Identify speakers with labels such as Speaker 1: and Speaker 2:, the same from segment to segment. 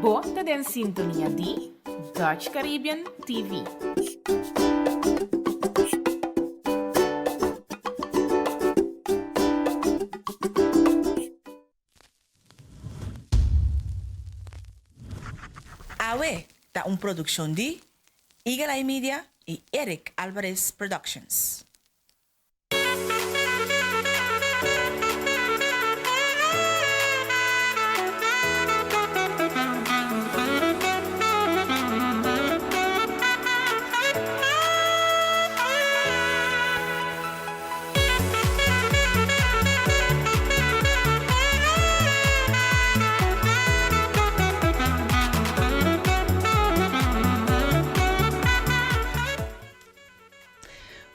Speaker 1: Bo ta den sintonia di Dutch Caribbean TV.
Speaker 2: Awe ta un produccion di Eagle Eye Media y Eric Alvarez Productions.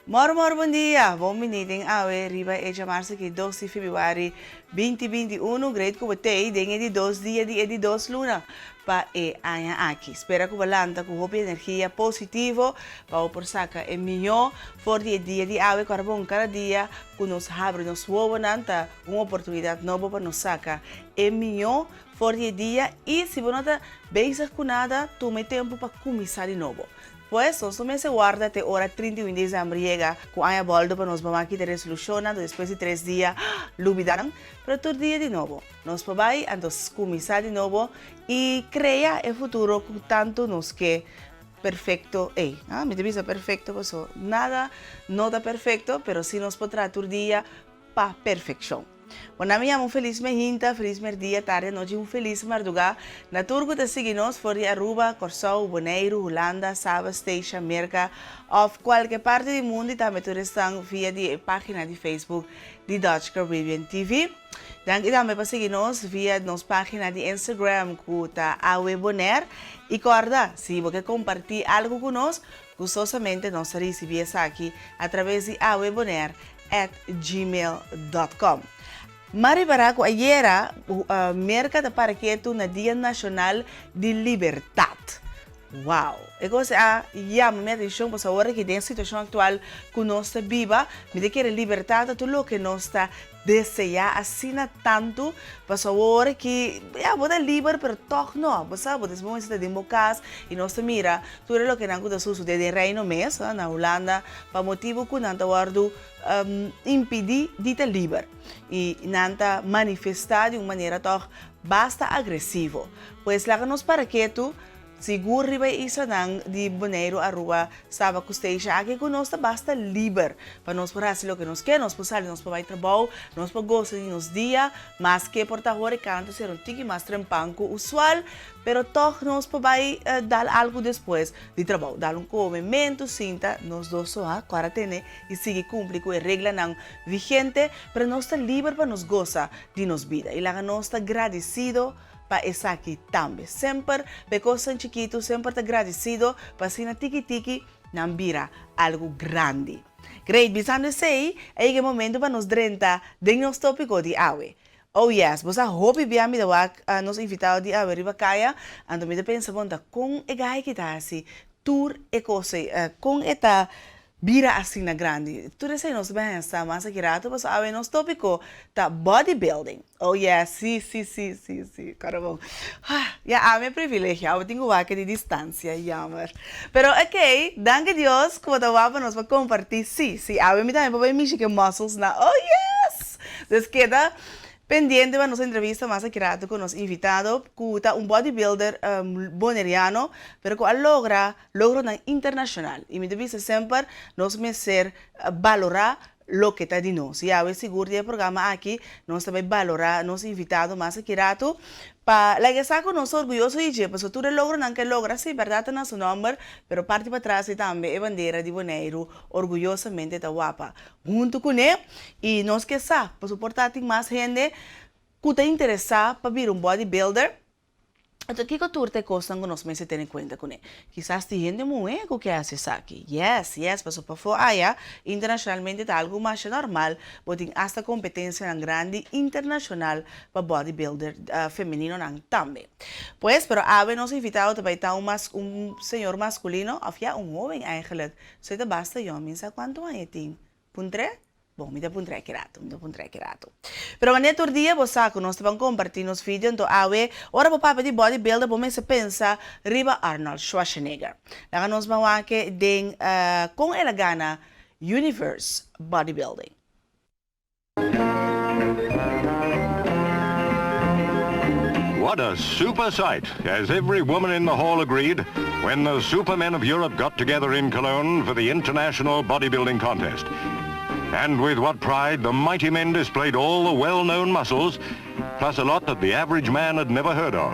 Speaker 2: Mor mor bon dia, bon bini den awe riba e djamarsa ki dos di febrüari binti binti unu, great ku bo tei den e di dos dia di e di dos luna pa e aña aki. Spera ku bo lanta ku hopi energia positivo pa bo por saka e mihó for di e dia di awe ku bon. Kada dia ku nos habri nos wowonan ta un oportunidat nobo pa nos saka e mihó for di e dia i si bo no ta bezig ku nada tuma e tempu pa kuminsá di nobo. Pues, nos no mester warda te ora 31 desèmber yega ku aña bòldo pa nos mama kita resolushonnan, despues di tres dia lubidá nan, pero tur dia di nobo nos por bai anto kuminsá di nobo i krea e futuro ku tantu nos ke perfekto ei. Mi ta bisa perfekto paso nada no ta perfekto, pero si nos por traha tur dia pa perfekshon. Bon nan mi yama un felis mehinta, felis merdia, tardi, anochi, un felis mardugá na tur ku ta sigui nos for di Aruba, Kòrsou, Boneiru, Hulanda, Saba, Statia, Merka òf kualke parti di mundu i tambe tur esnan via di e página di Facebook di Dutch Caribbean TV. Danki tambe pa sigui nos via nos página di Instagram ku ta Awe Bonaire. I kòrda, si bo ke kompartí algu ku nos, gustosamente nos ta risibí esaki atraves di awebonaire at gmail dot com. M'a ripará ku ayera Merka ta para ketu na Dia Nashonal di Libertat. Wow! E kos a yama mi atenshon pasobra awor aki den e situashon aktual ku nos ta biba, mi ta kere libertat ta tur loke nos ta deseá asina tantu, pasobra awor aki ya bo ta liber pero tòg no. Bo sa bo ta esmoe si ta den bo kas i nos ta mira Tur e lokenan ku ta susudé den Reino mes, na Hulanda, pa motibu ku nan ta wòrdu impidí di ta liber i nan ta manifestá di un manera tòg basta agresivo. Pues laga nos para ketu sigur riba e islanan di Boneiru, Aruba, Saba ku Statia aki ku nos ta basta liber pa nos por hasi loke nos ke, nos por sali, nos por bai trabou, nos por gosa di nos dia, maske por ta hora e kantu ser un tiki mas trempan ku usual, Pero tog nos por bai dal algu despues di trabou, dal un komementu, sinta nos dos so ha kora tene i sigui kumpli ku e reglanan vigente, pero nos ta liber pa nos gosa di nos bida i laga nos ta gradisido pa esaki tambe. Semper pa e kosnan chikitu, semper ta gradisido pa asina tiki tiki nan bira algu grandi. Great, bisando esei, a yega e momento pa nos drenta den nos topiko di awe. Oh yes, bo sa hopi bia mi ta wak nos invitado di awe riba kaya, anto mi ta pensa bon ta kon e gai ki ta hasi tur e kos ei, kon e ta bira asina grandi. Tur esei nos ta bin haña sa mas aki rato pasobra awe nos topiko ta bodybuilding. Oh yes, si si si si si, kòrda bon. Ya ami e privilegio, awe tin ku wak di distansia, jammer. Pero okey, danki Dios ku bo ta wak pa nos pa kompartí, si si awe mi tambe por bai mishi ku e muscles nan, oh yes! Des keda pendiente pa nos entrevista mas aki rato ku nos invitado ku ta un bodybuilder boneriano pero ku a logra logronan internashonal y mi ta bisa semper nos mester balora loke ta di nos y awe sigur di e programa aki nos ta bai balora nos invitado mas aki rato pa laga e sa ku nos ta orguyoso di dje pasobra tur e logronan ku e logra si berdad ta na su nomber pero parti patras di tambe e bandera di Boneiru orguyosamente ta wapa Huntu kuné i nos ke sa pasobra por ta tin mas hende ku ta interesá pa bira un bodybuilder, anto kiko tur ta e kosnan ku nos mester tene kuenta kuné? Kisas tin hende muhé ku ke hasi esaki. Yes, yes, pasobra pafó aya internashonalmente ta algu masha normal, bo tin asta kompetensianan grandi internashonal pa bodybuilder femeninonan tambe. Pues, pero awe nos invitado ta bai ta un mas un señor maskulino òf ya un hóben eigenlijk, Soy ta basta yòn, mi sa kuantu aña e tin. Puntr'é? Bon, mi ta puntra aki rato, mi ta puntra aki rato. Pero manera tur dia bo sa ku nos ta ban kompartí nos video, anto awe ora bo papia di bodybuilder bo mester pensa riba Arnold Schwarzenegger. Laga nos ban wak den kon el a gana Universe Bodybuilding.
Speaker 3: What a super sight, as every woman in the hall agreed, when the supermen of Europe got together in Cologne for the International Bodybuilding Contest. And with what pride the mighty men displayed all the well-known muscles, plus a lot that the average man had never heard of.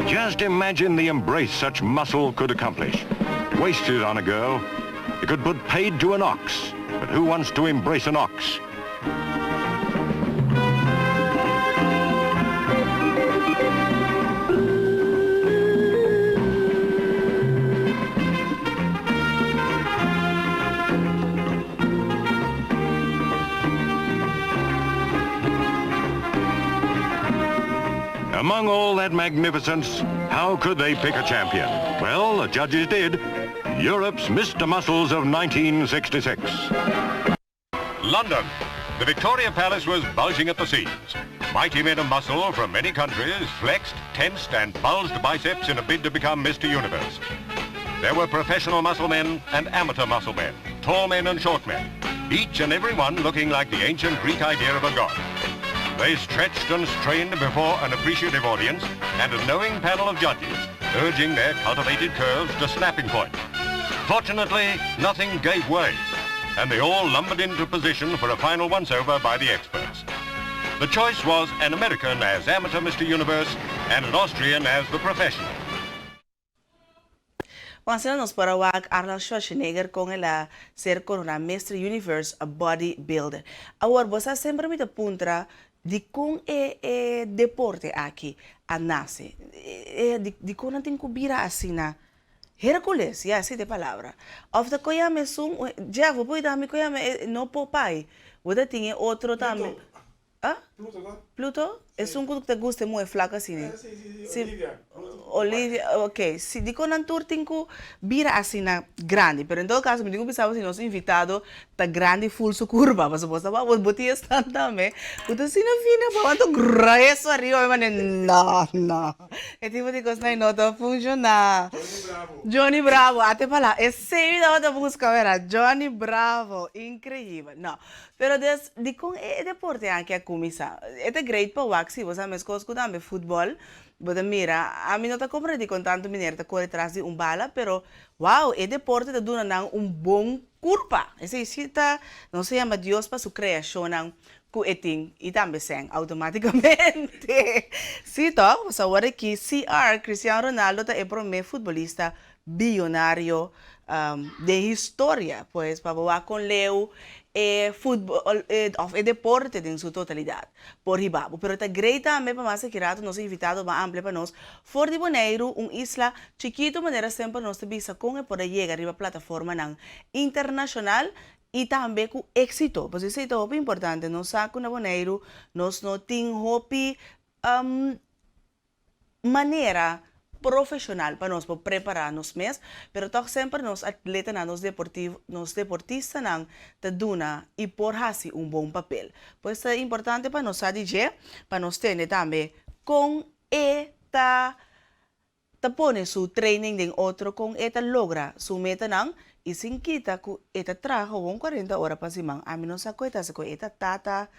Speaker 3: Just imagine the embrace such muscle could accomplish. Wasted on a girl, it could put paid to an ox. But who wants to embrace an ox? Among all that magnificence, how could they pick a champion? Well, the judges did. Europe's Mr. Muscles of 1966. London. The Victoria Palace was bulging at the seams. Mighty men of muscle from many countries flexed, tensed, and bulged biceps in a bid to become Mr. Universe. There were professional muscle men and amateur muscle men, tall men and short men, each and every one looking like the ancient Greek idea of a god. They stretched and strained before an appreciative audience and a knowing panel of judges, urging their cultivated curves to snapping point. Fortunately, nothing gave way, and they all lumbered into position for a final once-over by the experts. The choice was an American as amateur Mr. Universe and an Austrian as the professional.
Speaker 2: Bon, asina nos por a wak Arnold Schwarzenegger kon el a ser koroná Mister Universe Bodybuilder. Awor, bo sa semper mi ta puntra dikon e e deporte aki a nase? E dikon nan tin ku bira asina Hercules, ya esei ta e palabra. Of ta koyami esun, Jeff, bo por yuda mi koyami e, no Popeye, bo ta tin e otro tambe.
Speaker 4: Pluto.
Speaker 2: Ah?
Speaker 4: Pluto no?
Speaker 2: Pluto? Esun ku ta gusta e muhe flak asina.
Speaker 4: Eh, si, si, si,
Speaker 2: Si,
Speaker 4: Olivia. Pluto ku Popeye.
Speaker 2: Olivia, ok. Si, dikon nan tur tin ku bira asina grandi? Pero en todo caso mi tin ku bisa bo si nos invitado ta grandi ful su kurpa, pasobra bo sa bo bo tin esnan tambe ku ta asina fina pa wanta grueso ariba mi manera no, no. E tipo di kosnan no ta funshoná.
Speaker 4: Johnny Bravo.
Speaker 2: Johnny Bravo, ate palabra. Esei mi tabata buska wera. Johnny Bravo, increibel. No, pero des dikon e deporte aki a kuminsá? E ta great pa wak si, bo sa meskos ku tambe futbòl, bo ta mira, ami no ta komprendí kon tantu meneer ta kore tras di un bala, pero wow, e deporte ta duna nan un bon kurpa. Esei si ta, nos ta yama Dios pa su kreashonnan Ku e tin i tambe sèn outomátikamente. Sí tòg, pasobra awor aki CR, Cristiano Ronaldo, ta e promé futbolista biyonario den historia. Pues pa bo wak kon leu e futbol òf e deporte den su totalidat por hiba bo. Pero ta grei tambe pa mas aki rato nos invitado ban amplia pa nos for di Boneiru, un isla chikitu manera semper nos ta bisa kon e por a yega riba plataformanan internashonal I tambe ku éksito. Pasobra esei ta hopi importante. Nos sa ku na Boneiru nos no tin hopi manera profeshonal pa nos por prepará nos mes, pero tòg semper nos atletanan, nos deportivo, nos deportistanan ta duna i por hasi un bon papel. Pues ta importante pa nos sa di dje, pa nos tende tambe kon e ta ta pone su training den otro con e ta logra su metanan y sin kita cu e ta traha gewoon cuarenta ora pa siman ami no sa cu e ta haci cu e ta tata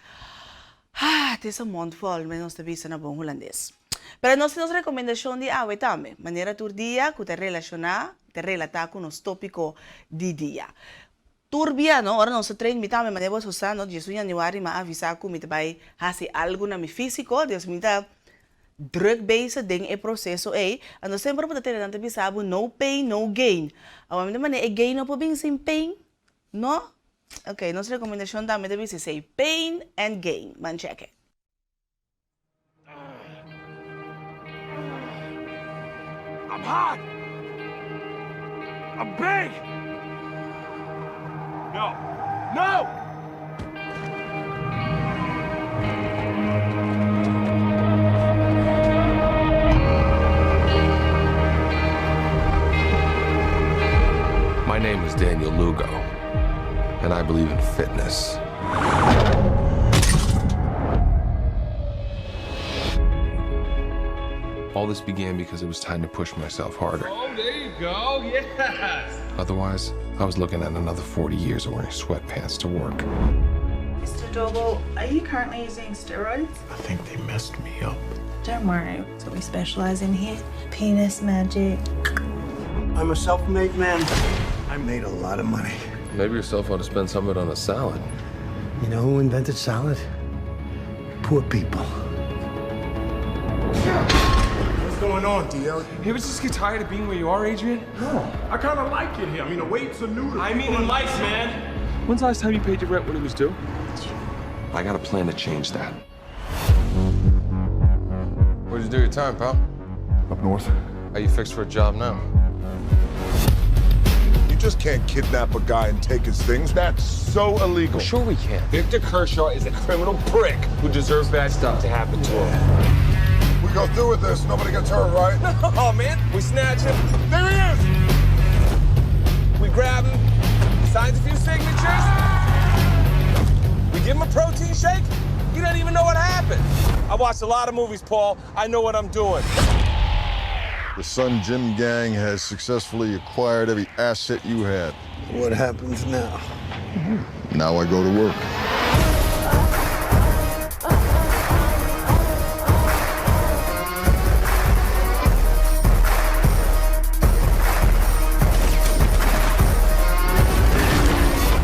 Speaker 2: haa het is een mond vol men nos ta bisa na bon hulandes pero nos tin nos recomendacion di awe tambe manera tur dia cu ta relaciona ta relata cu nos topico di dia tur bia no ora nos ta train mi tambe manera bo sa no djesun januari mi a avisa cu mi ta bay haci algo na mi fisico dus mi ta druk bezig den e proceso ey, anto semper bo ta tene nan ta bisa bo no pain no gain, awor mi ta manda e gain no por bin sin pain, no? Ok, nos recomendacion tambe ta bisa esey, pain and gain, ban check e.
Speaker 5: I'm hot! I'm big! No! No!
Speaker 4: name is Daniel Lugo, and I believe in fitness. All this began because it was time to push myself harder.
Speaker 5: Oh, there you go. Yes.
Speaker 4: Otherwise, I was looking at another 40 years of wearing sweatpants to work.
Speaker 6: Mr. Doorbal, are you currently using steroids?
Speaker 7: I think they messed me up.
Speaker 6: Don't worry, it's what we specialize in here. Penis magic.
Speaker 7: I'm a self-made man. I made a lot of money.
Speaker 4: Maybe yourself ought to spend some of it on a salad.
Speaker 7: You know who invented salad? Poor people.
Speaker 5: What's going on, DL? You ever just get tired of being where you are, Adrian?
Speaker 8: No. I kind of like it here. I mean, the weights are new to
Speaker 5: I mean, in life, man.
Speaker 4: When's the last time you paid your rent when it was due? I got a plan to change that. Where'd you do your time, pal?
Speaker 8: Up north.
Speaker 4: Are you fixed for a job now?
Speaker 8: You just can't kidnap a guy and take his things. That's so illegal.
Speaker 4: Sure we can. Victor Kershaw is a criminal prick who deserves bad stuff to happen to him.
Speaker 8: We go through with this, nobody gets hurt, right?
Speaker 5: Oh, man. We snatch him.
Speaker 8: There he is!
Speaker 5: We grab him. He signs a few signatures. We give him a protein shake. He doesn't even know what happened. I watched a lot of movies, Paul. I know what I'm doing.
Speaker 8: The Sun Gym Gang has successfully acquired every asset you had.
Speaker 7: What happens now?
Speaker 8: Now I go to work.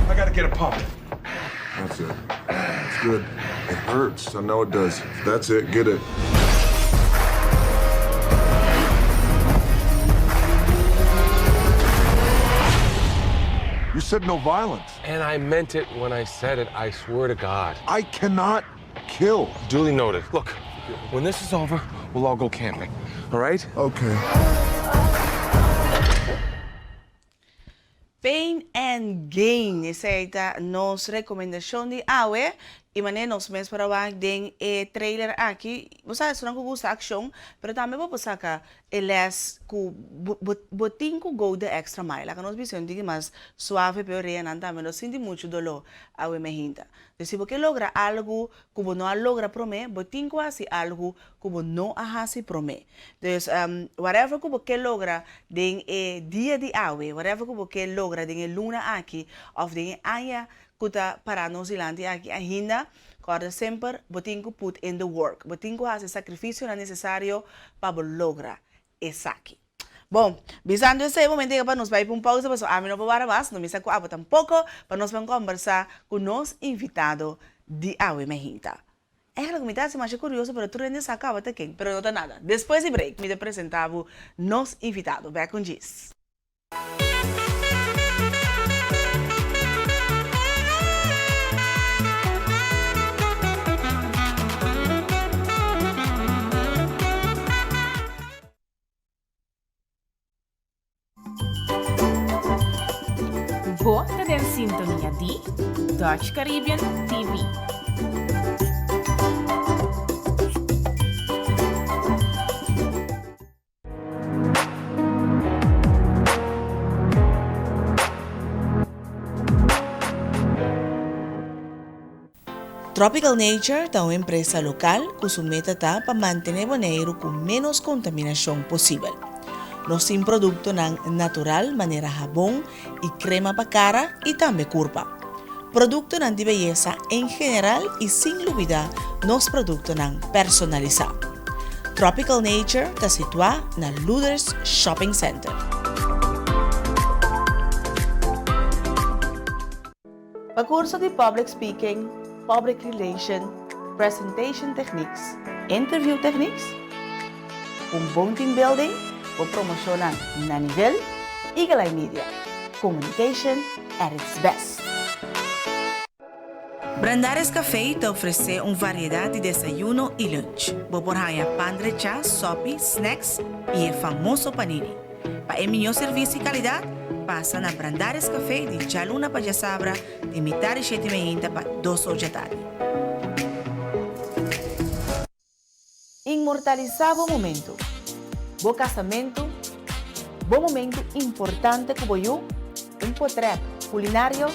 Speaker 5: I gotta get a pump.
Speaker 8: That's it. It's good. It hurts. I know it does. That's it. Get it. You said no violence.
Speaker 4: And I meant it when I said it, I swear to God.
Speaker 8: I cannot kill.
Speaker 4: Duly noted. Look, when this is over, we'll all go camping. All right?
Speaker 8: Okay.
Speaker 2: Pain and Gain, esei ta nos rekomendashon di awe. I manera nos mes por a wak den e trailer aki, bo sa esunnan ku gusta akshon, pero tambe bo por saka e les ku bo bo tin ku go the extra mile. Laga nos bisa un tiki mas suave p'e oreanan tambe no sinti muchu doló awe mehinta. Dus si bo ke logra algu ku bo no a logra promé, bo tin ku hasi algu ku bo no a hasi promé. Dus whatever ku bo ke logra den e dia di awe, whatever ku bo ke logra den e luna aki òf den e aña ku ta pará nos dilanti aki ainda, kòrda semper bo tin ku put in the work, bo tin ku hasi e sakrifisionan nesesario pa bo logra esaki. Bon, bisando esei momento yega pa nos bai pa un pausa pasobra ami no por wara mas, no misa ku abo tampoko, pa nos ban kòmbersá ku nos invitado di awe meinta. Eigenlijk mi ta hasi masha kurioso pero tur hende sa kaba ta ken, pero no ta nada. Despues di break mi ta presentá bo nos invitado. Bek un djis.
Speaker 1: Bo ta den sintonia di Dutch Caribbean TV.
Speaker 2: Tropical Nature ta un empresa lokal ku su meta ta pa mantené Boneiru ku ménos kontaminashon posibel. Nos tin produktonan natural manera habon i krema pa kara i tambe kurpa. Produktonan di beyesa en general i sin lubidá nos produktonan personalisá. Tropical Nature ta situá na Luders Shopping Center. Pa kurso di Public Speaking, Public Relation, Presentation Techniques, Interview Techniques, un bon team building, bo promoshonnan na nivel, Eagle Eye Media, communication at its best. Brandaris Café ta ofresé un variedat di desayuno i lunch. Bo por haña pan drechá, sòpi, snacks i e famoso panini. Pa e mihó servisio i kalidat, pasa na Brandaris Café di djaluna pa djasabra di mitar di shete meinta pa dos or djatardi. Inmortalisá bo momentu, bo kasamentu, bo momentu importante ku bo yu. un potrèt kulinario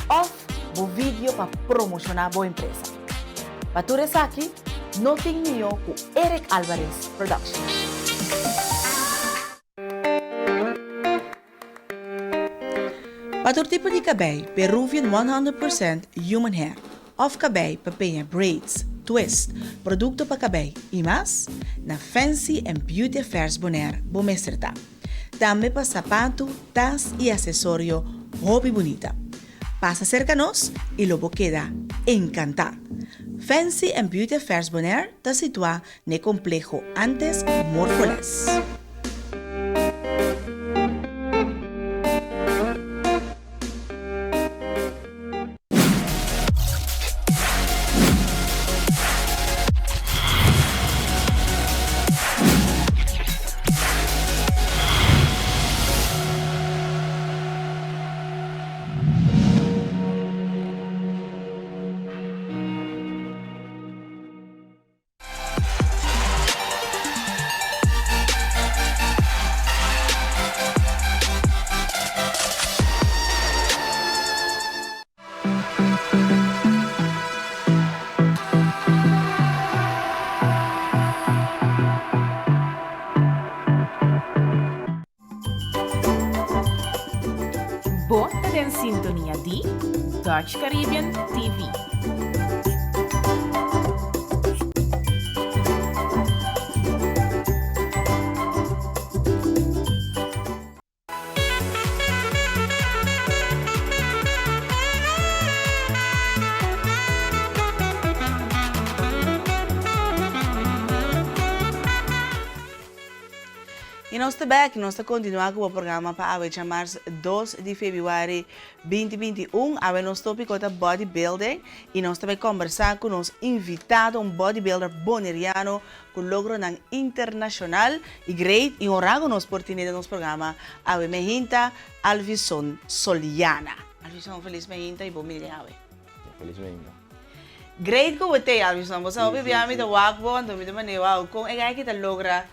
Speaker 2: òf bo video pa promoshoná bo empresa. Pa tur esaki no tin mihó ku Eric Alvarez Production. Pa tur tipo di kabei, Peruvian 100% Human Hair òf kabei pa peña braids, twist, produkto pa kabei i mas, na Fancy and Beauty Affairs Bonaire bo mester ta. Tambe pa sapatu, tas i asesorio hopi bunita. Pasa serka nos i lo bo keda enkantá! Fancy and Beauty Affairs Bonaire ta situá N'e kompleho antes Morfoles.
Speaker 1: Bo ta den sintonia di Dutch Caribbean TV.
Speaker 2: Y nos ta bek, nos ta continua cu bo programa pa awe djamars dos di februari binti 21. Awe nos topico ta bodybuilding y nos ta bay combersa cu nos invitado, un bodybuilder boneriano cu logronan internacional y great y honra cu nos por tene den nos programa awe mehinta, Alvison Soliana. Alvison, feliz mehinta y bon bini den awe.
Speaker 9: Feliz mehinta.
Speaker 2: Great cu bo t'ey, Alvison. Bo sa hopi bia mi ta wak bo, anto mi ta mane wao con e guy aki ta logra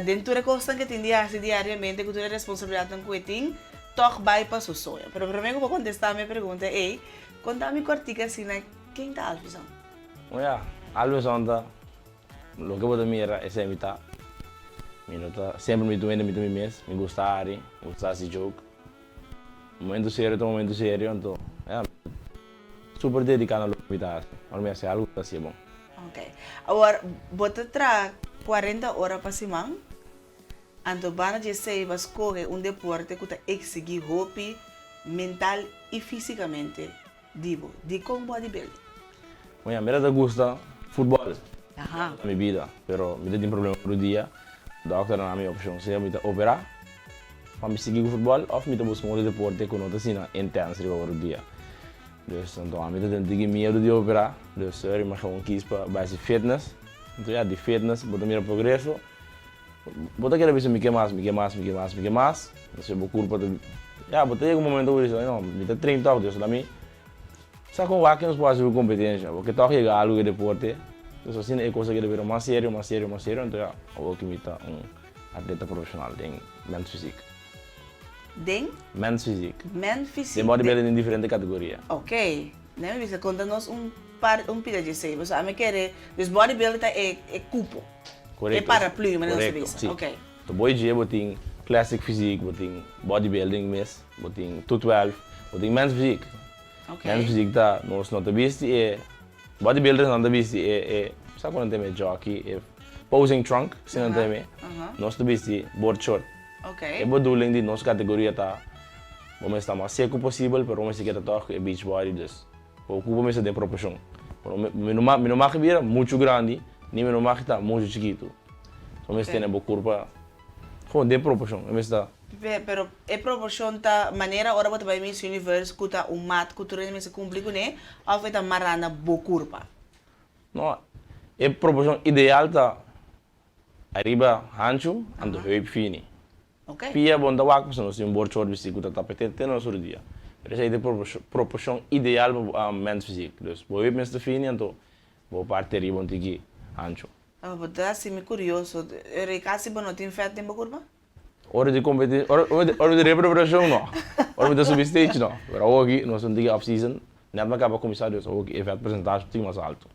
Speaker 2: den tur e cosnan cu e tin di haci diariamente, cu tur e responsabilidadnan cu e tin, toch bay pa su soño. Pero prome cu bo contesta mi e pregunta ey, conta mi cortica asina, ken ta Alvison?
Speaker 9: O ya, Alvison ta loke bo ta mira esey mi ta. Mi no ta, semper mi ta un hende mi ta mi mes, mi gusta hari, mi gusta haci joke. Momento serio ta momento serio, anto ya, super dedica na loke mi ta haci. Ora mi haci algo mi ta haci'e bon.
Speaker 2: Ok. Awor, bo ta traha cuarenta ora pa siman, anto banda di esey bo a scoge un deporte cu ta exigi hopi mental y fisicamente di bo. Dicon bodybuilding?
Speaker 9: Bueno, mi ta gusta futbol. Ta mi bida, pero mi ta tin problema tur dia. Dokter a duna mi opcion, sea mi ta opera pa mi sigui cu futbol of mi ta busca un otro deporte cu no ta asina intens riba otro dia. Dus anto ami ta tin tiki miedu di opera, dus sorry mi a gewoon kies pa bai haci fitness. Anto ya, di fitness bo ta mira progreso, bo ta kere bisa mi ke mas, mi ke mas, mi ke mas, mi ke mas, entonces bo curpa ta, ya bo ta yega un momento cu bo bisa no, mi ta train tok dus laat mi sa con wak nos por haci bo competencia, bo ke tok yega algo ku e deporte, dus asina e cos a keda bira mas serio, mas serio, mas serio, anto ya awor ki mi ta un atleta profesional den men's physique.
Speaker 2: Den?
Speaker 9: Men's physique.
Speaker 2: Men physique.
Speaker 9: Den bodybuilding tin diferente categoria.
Speaker 2: Ok. Ne'mi bisa conta nos un par un pida dje esey. Pasobra ami kere, dus bodybuilding ta e e cupo.
Speaker 9: Correcto.
Speaker 2: E paraplu, manera nos ta
Speaker 9: Correcto,
Speaker 2: bisa.
Speaker 9: si.
Speaker 2: Ok.
Speaker 9: To boy dje bo tin classic physique, bo tin bodybuilding mes, bo tin 212, bo tin men's physique.
Speaker 2: Ok.
Speaker 9: Men's physique ta nos no ta bisti e bodybuilders nan ta bisti e e sa con nan ta yama e jockey, e posing trunk, si nan ta yama e. Nos ta bisti board short.
Speaker 2: Ok.
Speaker 9: E bedoeling di nos categoria ta bo mester ta mas seco posibel pero bo mester keda toch cu e beach body dus bo cuerpo mester den proporcion. Bo mi no mi no mag bira mucho grandi ni mi no mag ta mucho chikito. Bo mester tene bo curpa gewoon den proporcion e mester ta.
Speaker 2: Pero e proporcion ta manera ora bo ta bay Miss Universe cu ta un mat cu tur hende mester cumpli cune of e ta mara na bo curpa?
Speaker 9: No, e proporcion ideal ta Ariba hanchu, anto heup fini. Pia bon ta wak pasobra nos tin un borchor bisti ku ta tapa te te nos rudia. Pero esei ta e proporshon ideal pa mens fysiek. Dus bo heup mester fini anto bo parti ariba un tiki hanchu.
Speaker 2: Bo ta hasi mi kurioso. Rei kasi bo no tin fèt den bo kurpa?
Speaker 9: Ora di kompeti, ora di repreparacion no. Ora mi ta subi stage no. Pero awoki nos ta un tiki off season, net mi a kaba kuminsá dus awoki e vet percentage un tiki mas alto.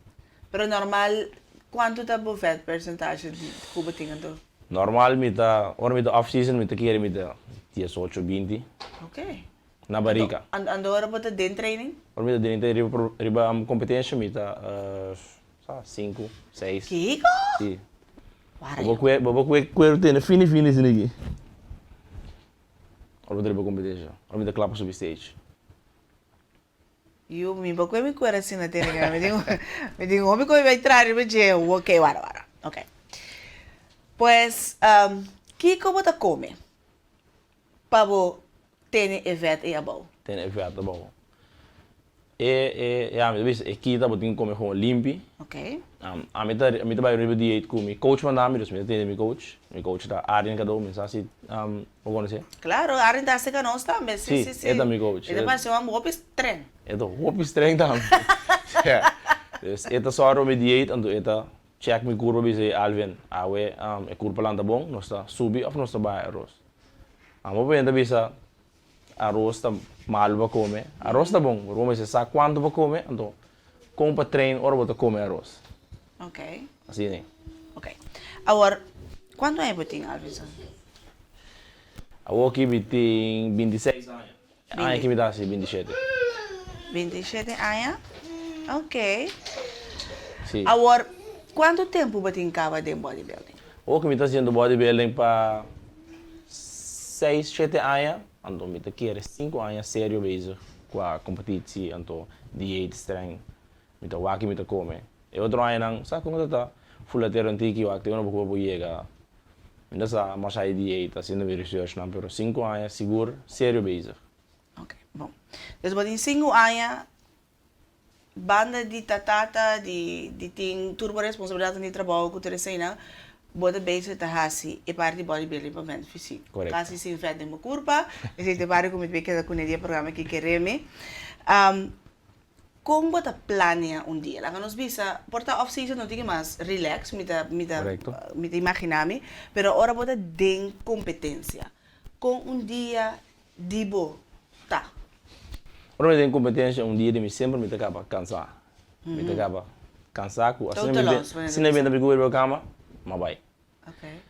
Speaker 2: Pero normal kuantu ta bo vet percentage ku bo tin anto?
Speaker 9: Normal mi ta, ora mi ta off season mi ta kere mi ta diesocho, binti.
Speaker 2: Ok.
Speaker 9: Na barika.
Speaker 2: Anto ora bo ta den training?
Speaker 9: Ora mi ta den training riba competencia mi ta sa sinku, seis.
Speaker 2: Kiko?
Speaker 9: Si. Bo por bo por kue kueru tene fini fini asina aki. Ora mi ta riba competencia, ora mi ta kla pa subi stage.
Speaker 2: Yu, mi por kue mi kueru asina tene mi tin mi tin hopi ku mi bai traha riba dje. Ok, wara wara. Ok. Pues, kiko bo ta kome? Pa bo tene e vet ei abou.
Speaker 9: Tene e vet abou. E, e, ya, mi ta bisa, e kita bo tin ku kome gewoon limpi.
Speaker 2: Ok.
Speaker 9: Ami ta, mi ta bai riba dieet ku mi coach manda mi, dus mi ta tende mi coach. Mi coach ta Arjen Cadeau, mi sa si bo konosé.
Speaker 2: Claro, Arjen ta hasi kanos tambe, si, si, si.
Speaker 9: Si, e ta mi coach.
Speaker 2: E ta parse un hopi streng.
Speaker 9: E ta hopi streng tambe. Dus e ta sòru pa mi dieet, anto e ta check mi kurpa bisa ei Alvin, awe e kurpa lanta bon, nos ta subi òf nos ta baha aros. Amo por ta bisa aros ta malu pa kome, aros ta bon, pero bo mester sa kuantu pa kome, anto kon pa train ora bo ta kome aros.
Speaker 2: Ok.
Speaker 9: Asina ei.
Speaker 2: Ok. Awor, kuantu aña bo tin, Alvinson?
Speaker 9: Awor ki mi tin bintiseis aña. E aña ki mi ta hasi bintishete.
Speaker 2: Bintishete aña? Ok.
Speaker 9: Si.
Speaker 2: Awor, kuantu tempu bo tin kaba den bodybuilding?
Speaker 9: Awor ku mi ta hasiendo bodybuilding pa seis, shete aña, anto mi ta kere sinku aña serio bezig ku a kompetitsi, anto dieet streng, mi ta wak i mi ta kome. E otro añanan, sa kon ta ta fulatero antiki wak te unda bo por yega. Mi ta sa masha e dieet, hasiendo mi researchnan, pero sinku aña sigur serio bezig.
Speaker 2: Ok, bon. Dus bo tin sinku aña banda di ta tata, di di tin tur bo responsabilidatnan di trabou ku tur eseinan, bo ta bezig ta hasi e parti di bodybuilding pa ment fysiek.
Speaker 9: Korekto.
Speaker 2: Kasi sin vet den bo kurpa, esei ta e parti ku mi ta bay keda kuné di e programa aki Kere Mi. Kon bo ta planea un dia? Laga nos bisa, por ta off season no tin ki mas relax, mi ta mi ta mi ta imagina mi, pero ora bo ta den competencia, kon un dia di bo ta?
Speaker 9: Ora mi ta den competencia un dia di mi semper mi ta caba cansa, mi ta caba cansa cu asina mi asina mi benta mi cuerpo cama, mi a bay.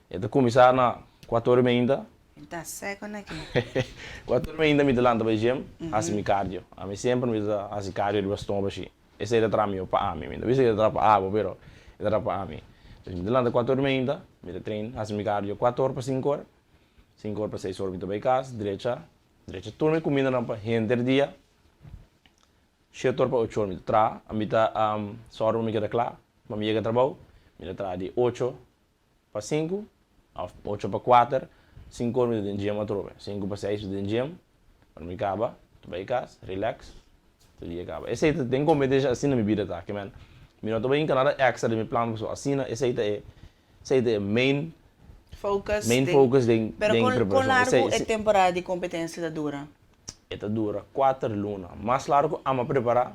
Speaker 9: E ta kuminsá na kuater ora meinta.
Speaker 2: Mi ta seko na ki.
Speaker 9: Kuater ora meinta mi ta lanta bai gym, hasi mi cardio. Ami semper mi ta hasi cardio riba stoma ashi. Esei ta traha mihó pa ami. Mi no bisa ku e ta traha pa abo, pero e ta traha pa ami. Entonces mi ta lanta kuater ora meinta, mi ta train, hasi mi cardio kuater ora pa sinku ora. Sinku ora pa seis ora mi ta bai kas, drecha, drecha tur mi kumindanan pa henter dia. Shete ora pa ocho ora mi ta traha. Mi ta sòru pa mi keda kla pa mi yega trabou. Mi ta traha di ocho pa sinku òf ocho pa kuater. Sinku ora mi ta den gym atrobe. Sinku pa seis mi ta den gym. Ora mi kaba, mi ta bai kas, relax, tur dia kaba. Esei ta den kompetensha asina mi bida ta. Ke men, mi no ta bai hinka nada èkstra den mi plan pasobra asina esei ta e esei ta e main
Speaker 2: Focus
Speaker 9: main
Speaker 2: den
Speaker 9: focus den
Speaker 2: Pero
Speaker 9: den
Speaker 2: kon kon
Speaker 9: preparashon.
Speaker 2: largu
Speaker 9: Esei
Speaker 2: e temporada di kompetensia ta dura?
Speaker 9: E ta dura kuater luna. Mas largu ku ama prepará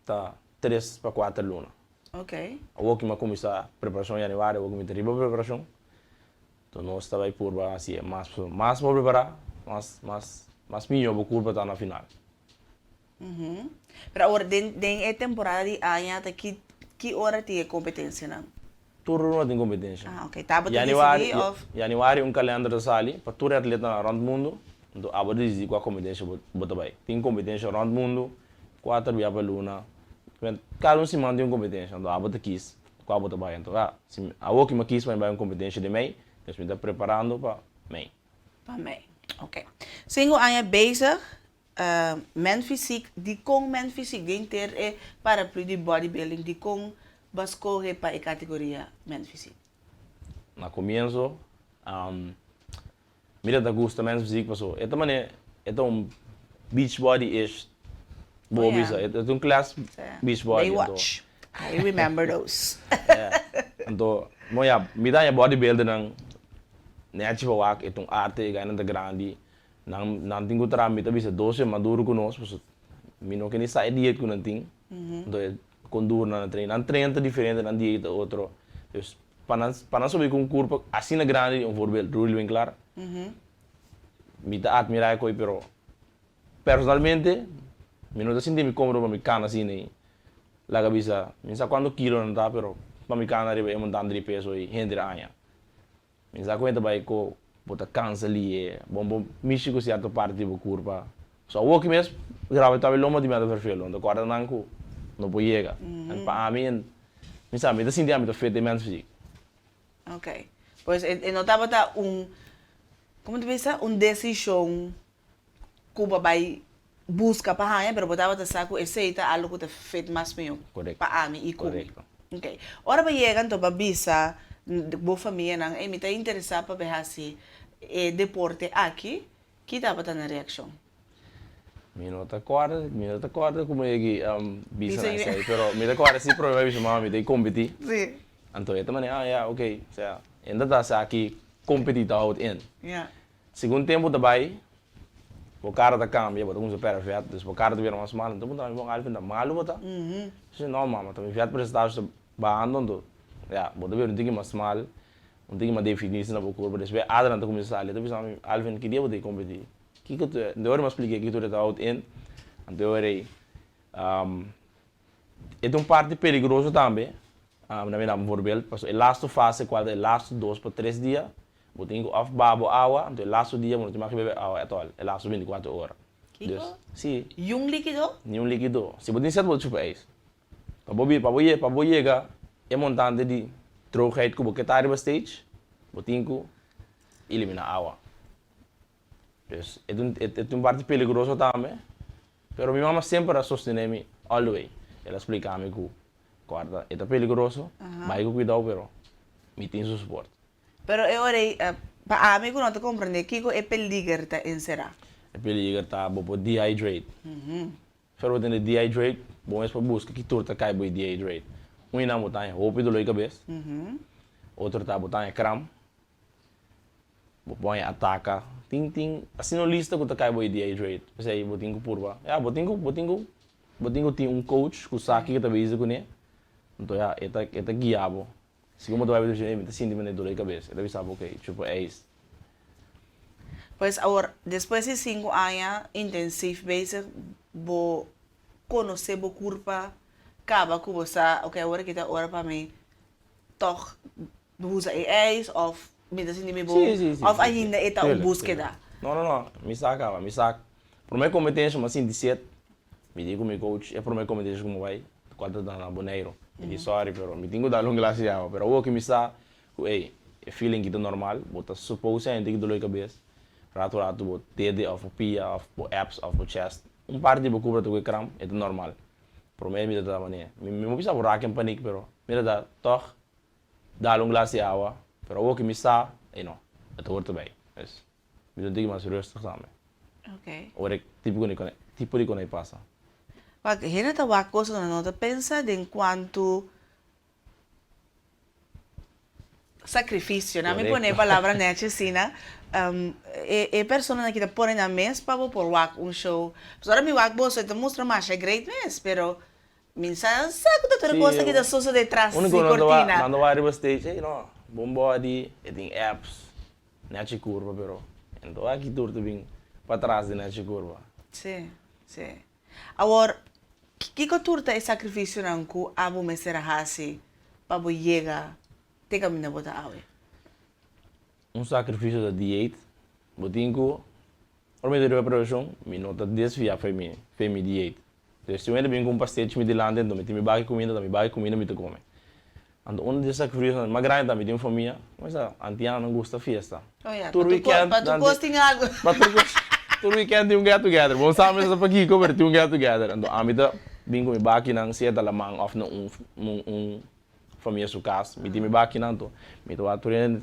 Speaker 9: ta tres pa kuater luna.
Speaker 2: Ok.
Speaker 9: Awor ki mi a kuminsá preparashon yanüari, awor ku mi ta riba preparashon, enton nos ta bai purba hasi e mas pasobra mas bo prepará, mas mas mas mihó bo kurpa ta na final.
Speaker 2: Pero awor den den e temporada di aña ta ki ki ora tin e kompetensianan?
Speaker 9: Tur luna tin kompetensia.
Speaker 2: Ah ok, ta bo ta
Speaker 9: Januari
Speaker 2: disidí of?
Speaker 9: Januari un kalender ta sali pa tur e atletanan rònt mundu, enton abo ta disidí kua kompetensia bo bo ta bai. Tin kompetensia rònt mundu, kuater bia pa luna, kada un siman tin un kompetensia, enton abo ta kis kua bo ta bai. Enton ah si awor ki mi a kis pa mi bai un kompetensia di mei, dus mi ta preparando pa mei.
Speaker 2: Pa mei, ok. Sinku aña bezig Men fysiek, dikon men fysiek? Den ter e paraplu di bodybuilding, dikon bo a skohe pa e kategoria men fysiek?
Speaker 9: Na komienso, mi ta gusta men fysiek paso e ta mane e ta un beach body-ish bo bisa, e ta un klas beach body.
Speaker 2: Baywatch, I remember those.
Speaker 9: Anto, bon ya, mi ta haña bodybuildernan nechi pa wak, e ta un arte, e gainan ta grandi. Nan nan tin ku traha mi ta bisa dos siman duru ku nos pasobra mi no ke ni sa e diet ku nan tin enton e kon duru nan a train nan train ta diferente nan diet ta otro dus pa nan pa nan subi ku un kurpa asina grandi un voorbeeld Rudy Winklaar mi ta admira e koi pero. Personalmente, mi no ta sinti mi kómodo pa mi kana asina ei. Laga bisa, mi no sa kuantu kilo nan ta, pero pa mi kana riba e montante di peso ei henter aña. Mi sa ku e ta bai ku bo ta kansa lihe, bo bo mishi ku sierto parti di bo kurpa. So awoki mes graba ta lomba di mi a ta vervelo, no ta kòrda nan ku no por yega. En pa ami, mi sa, mi ta sinti ami ta fit den mens fysiek.
Speaker 2: Ok. Pues e no tabata un, komo ta bisa, un desishon ku bo bai buska pa haña, pero bo tabata sa ku esei ta algu ku ta fit mas mihó pa ami i ku mi. Ok. Ora bo yega anto bo a bisa bo famianan, ey mi ta interesá pa bai hasi e deporte aki, ki tabata nan reakshon?
Speaker 9: Mi no ta kòrda, mi no ta kòrda ku mi yega bisa nan esei, pero mi ta kòrda si promé mi a bisa mama mi ta kompetí. Anto e ta manera, ah ya, ok, osea, e no ta sa ki kompetí ta houdt in. Segun tempu ta bai, bo kara ta kambia, bo ta kuminsá pèrdè vèt, dus bo kara ta bira mas mal. Anto bo ta bon, Alvin, ta malu bo ta? Mi si, no mama, ta mi vèt presentashi ta bahando, anto ya, bo ta bira un tiki mas mal, un tiki mas definisi na bo kurpo. Despues adernan ta kuminsá sali, e ta bisa mi, Alvin, ki dia bo ta kompetí? Kiko tu e? Anto e ora mi a splik'é kiko tur e ta houdt in, anto e ora ei, E ta un parti peligroso tambe, na mi dam un voorbeeld, pasobra e lastu fase cual ta e lastu dos pa tres dia, bo tin cu of baha bo awa, anto e lastu dia bo no tin mag bebe awa at all, e lastu binticuatro ora.
Speaker 2: Kiko?
Speaker 9: Dus, si.
Speaker 2: Yun likido?
Speaker 9: Niun likido. Si bo tin set bo ta chupa ijs. Pa bo pa bo pa bo yega e montante di droogheid cu bo ke ta riba stage, bo tin cu elimina awa. Dus e ta un e ta un parti peligroso tambe, pero mi mama semper a sostene mi all the way. El a splica mi cu corda e ta peligroso, bai cu cuidao pero mi tin su support.
Speaker 2: Pero e ora ei pa ami cu no ta comprende kico e peliger ta encera?
Speaker 9: E peliger ta bo por dehydrate. Pero bo tende dehydrate, bo mes por busca ki tur ta cay bo e dehydrate. Un di nan bo ta haña hopi dolor di cabes, otro ta bo ta haña kram. Bo por haña ataka. Tin tin asina un lista ku ta kai bo e dehydrate. P'esei bo tin ku purba. Ya, bo tin ku bo tin ku bo tin ku tin un coach ku sa kiko ta bezig kuné. Anto ya, e ta e ta guia bo. Segun bo ta bai bo ta bisa, ey mi ta sinti manera dolor di kabes. E ta bisa bo, okay, chupa ijs.
Speaker 2: Pues awor, despues di sinku aña intensief bezig, bo konosé bo kurpa kaba ku bo sa, okay, awor aki ta ora pa mi tòg Usa e ijs of mi ta sinti mi bon of ainda e ta un buskeda?
Speaker 9: No no no, mi sa kaba, mi sa. Prome kompetensia mi a sinti set, mi di ku mi coach e prome kompetensia ku mi bai, kual ta na Boneiru. Mi di sorry pero mi tin ku dal un glas di awa, pero awor ku mi sa ku ey, e feeling ki ta normal, bo ta suppose hende ki dolor di kabes, ratu ratu bo dede of bo pia of bo abs of bo chest, un parti di bo kubra ta ku e kram, e ta normal. Prome mi ta ta manera, mi no bisa bo raak en paniek pero mi ta ta tog Dal un glas di awa, pero awor ki mi sa, ey no, e ta hoort erbij. Dus, mi ta un tiki mas rustig tambe.
Speaker 2: Ok.
Speaker 9: Ora e tipo di kone, tipo di kone pasa.
Speaker 2: Wak, hende ta wak kos ku nan no ta pensa den kuantu sakrifisio. Nan mi pone e palabra nechi asina. E e personanan ki ta pone nan mes pa bo por wak un show. Pasobra ora mi wak boso e ta mustra masha great mes, pero Mi sa sa ku ta tur e kos aki ta sosode tras di kortina.
Speaker 9: Nan ta wak riba stage, ey no, bon body, e tin abs, nechi kurpa, pero e no ta wak ki tur ta bin patras di nechi kurpa.
Speaker 2: Si, si. Awor, kiko tur ta e sakrifisionan ku abo mester a hasi pa bo yega te kaminda bo ta awe?
Speaker 9: Un sakrifisio ta dieet, bo tin ku, ora mi ta riba preparashon, mi no ta desviá fo'i mi, fo'i mi dieet. Entonces si un hende bin ku un pastechi mi dilanti anto mi tin mi baki kuminda ta mi baki kuminda mi ta kome. Anto un di e sakrifisio mas grandi ta mi tin un famia, mi sa antianonan gusta fiesta.
Speaker 2: Oh ya,
Speaker 9: Tur weekend
Speaker 2: pa tur kos tin algu.
Speaker 9: Pa tur kos, tur weekend tin un get together. Bo no sa mester pakiko pero tin un get together. Anto ami ta bin ku mi bakinan sea ta laman of na un un famia su kas, mi tin mi bakinan anto mi ta wak tur hende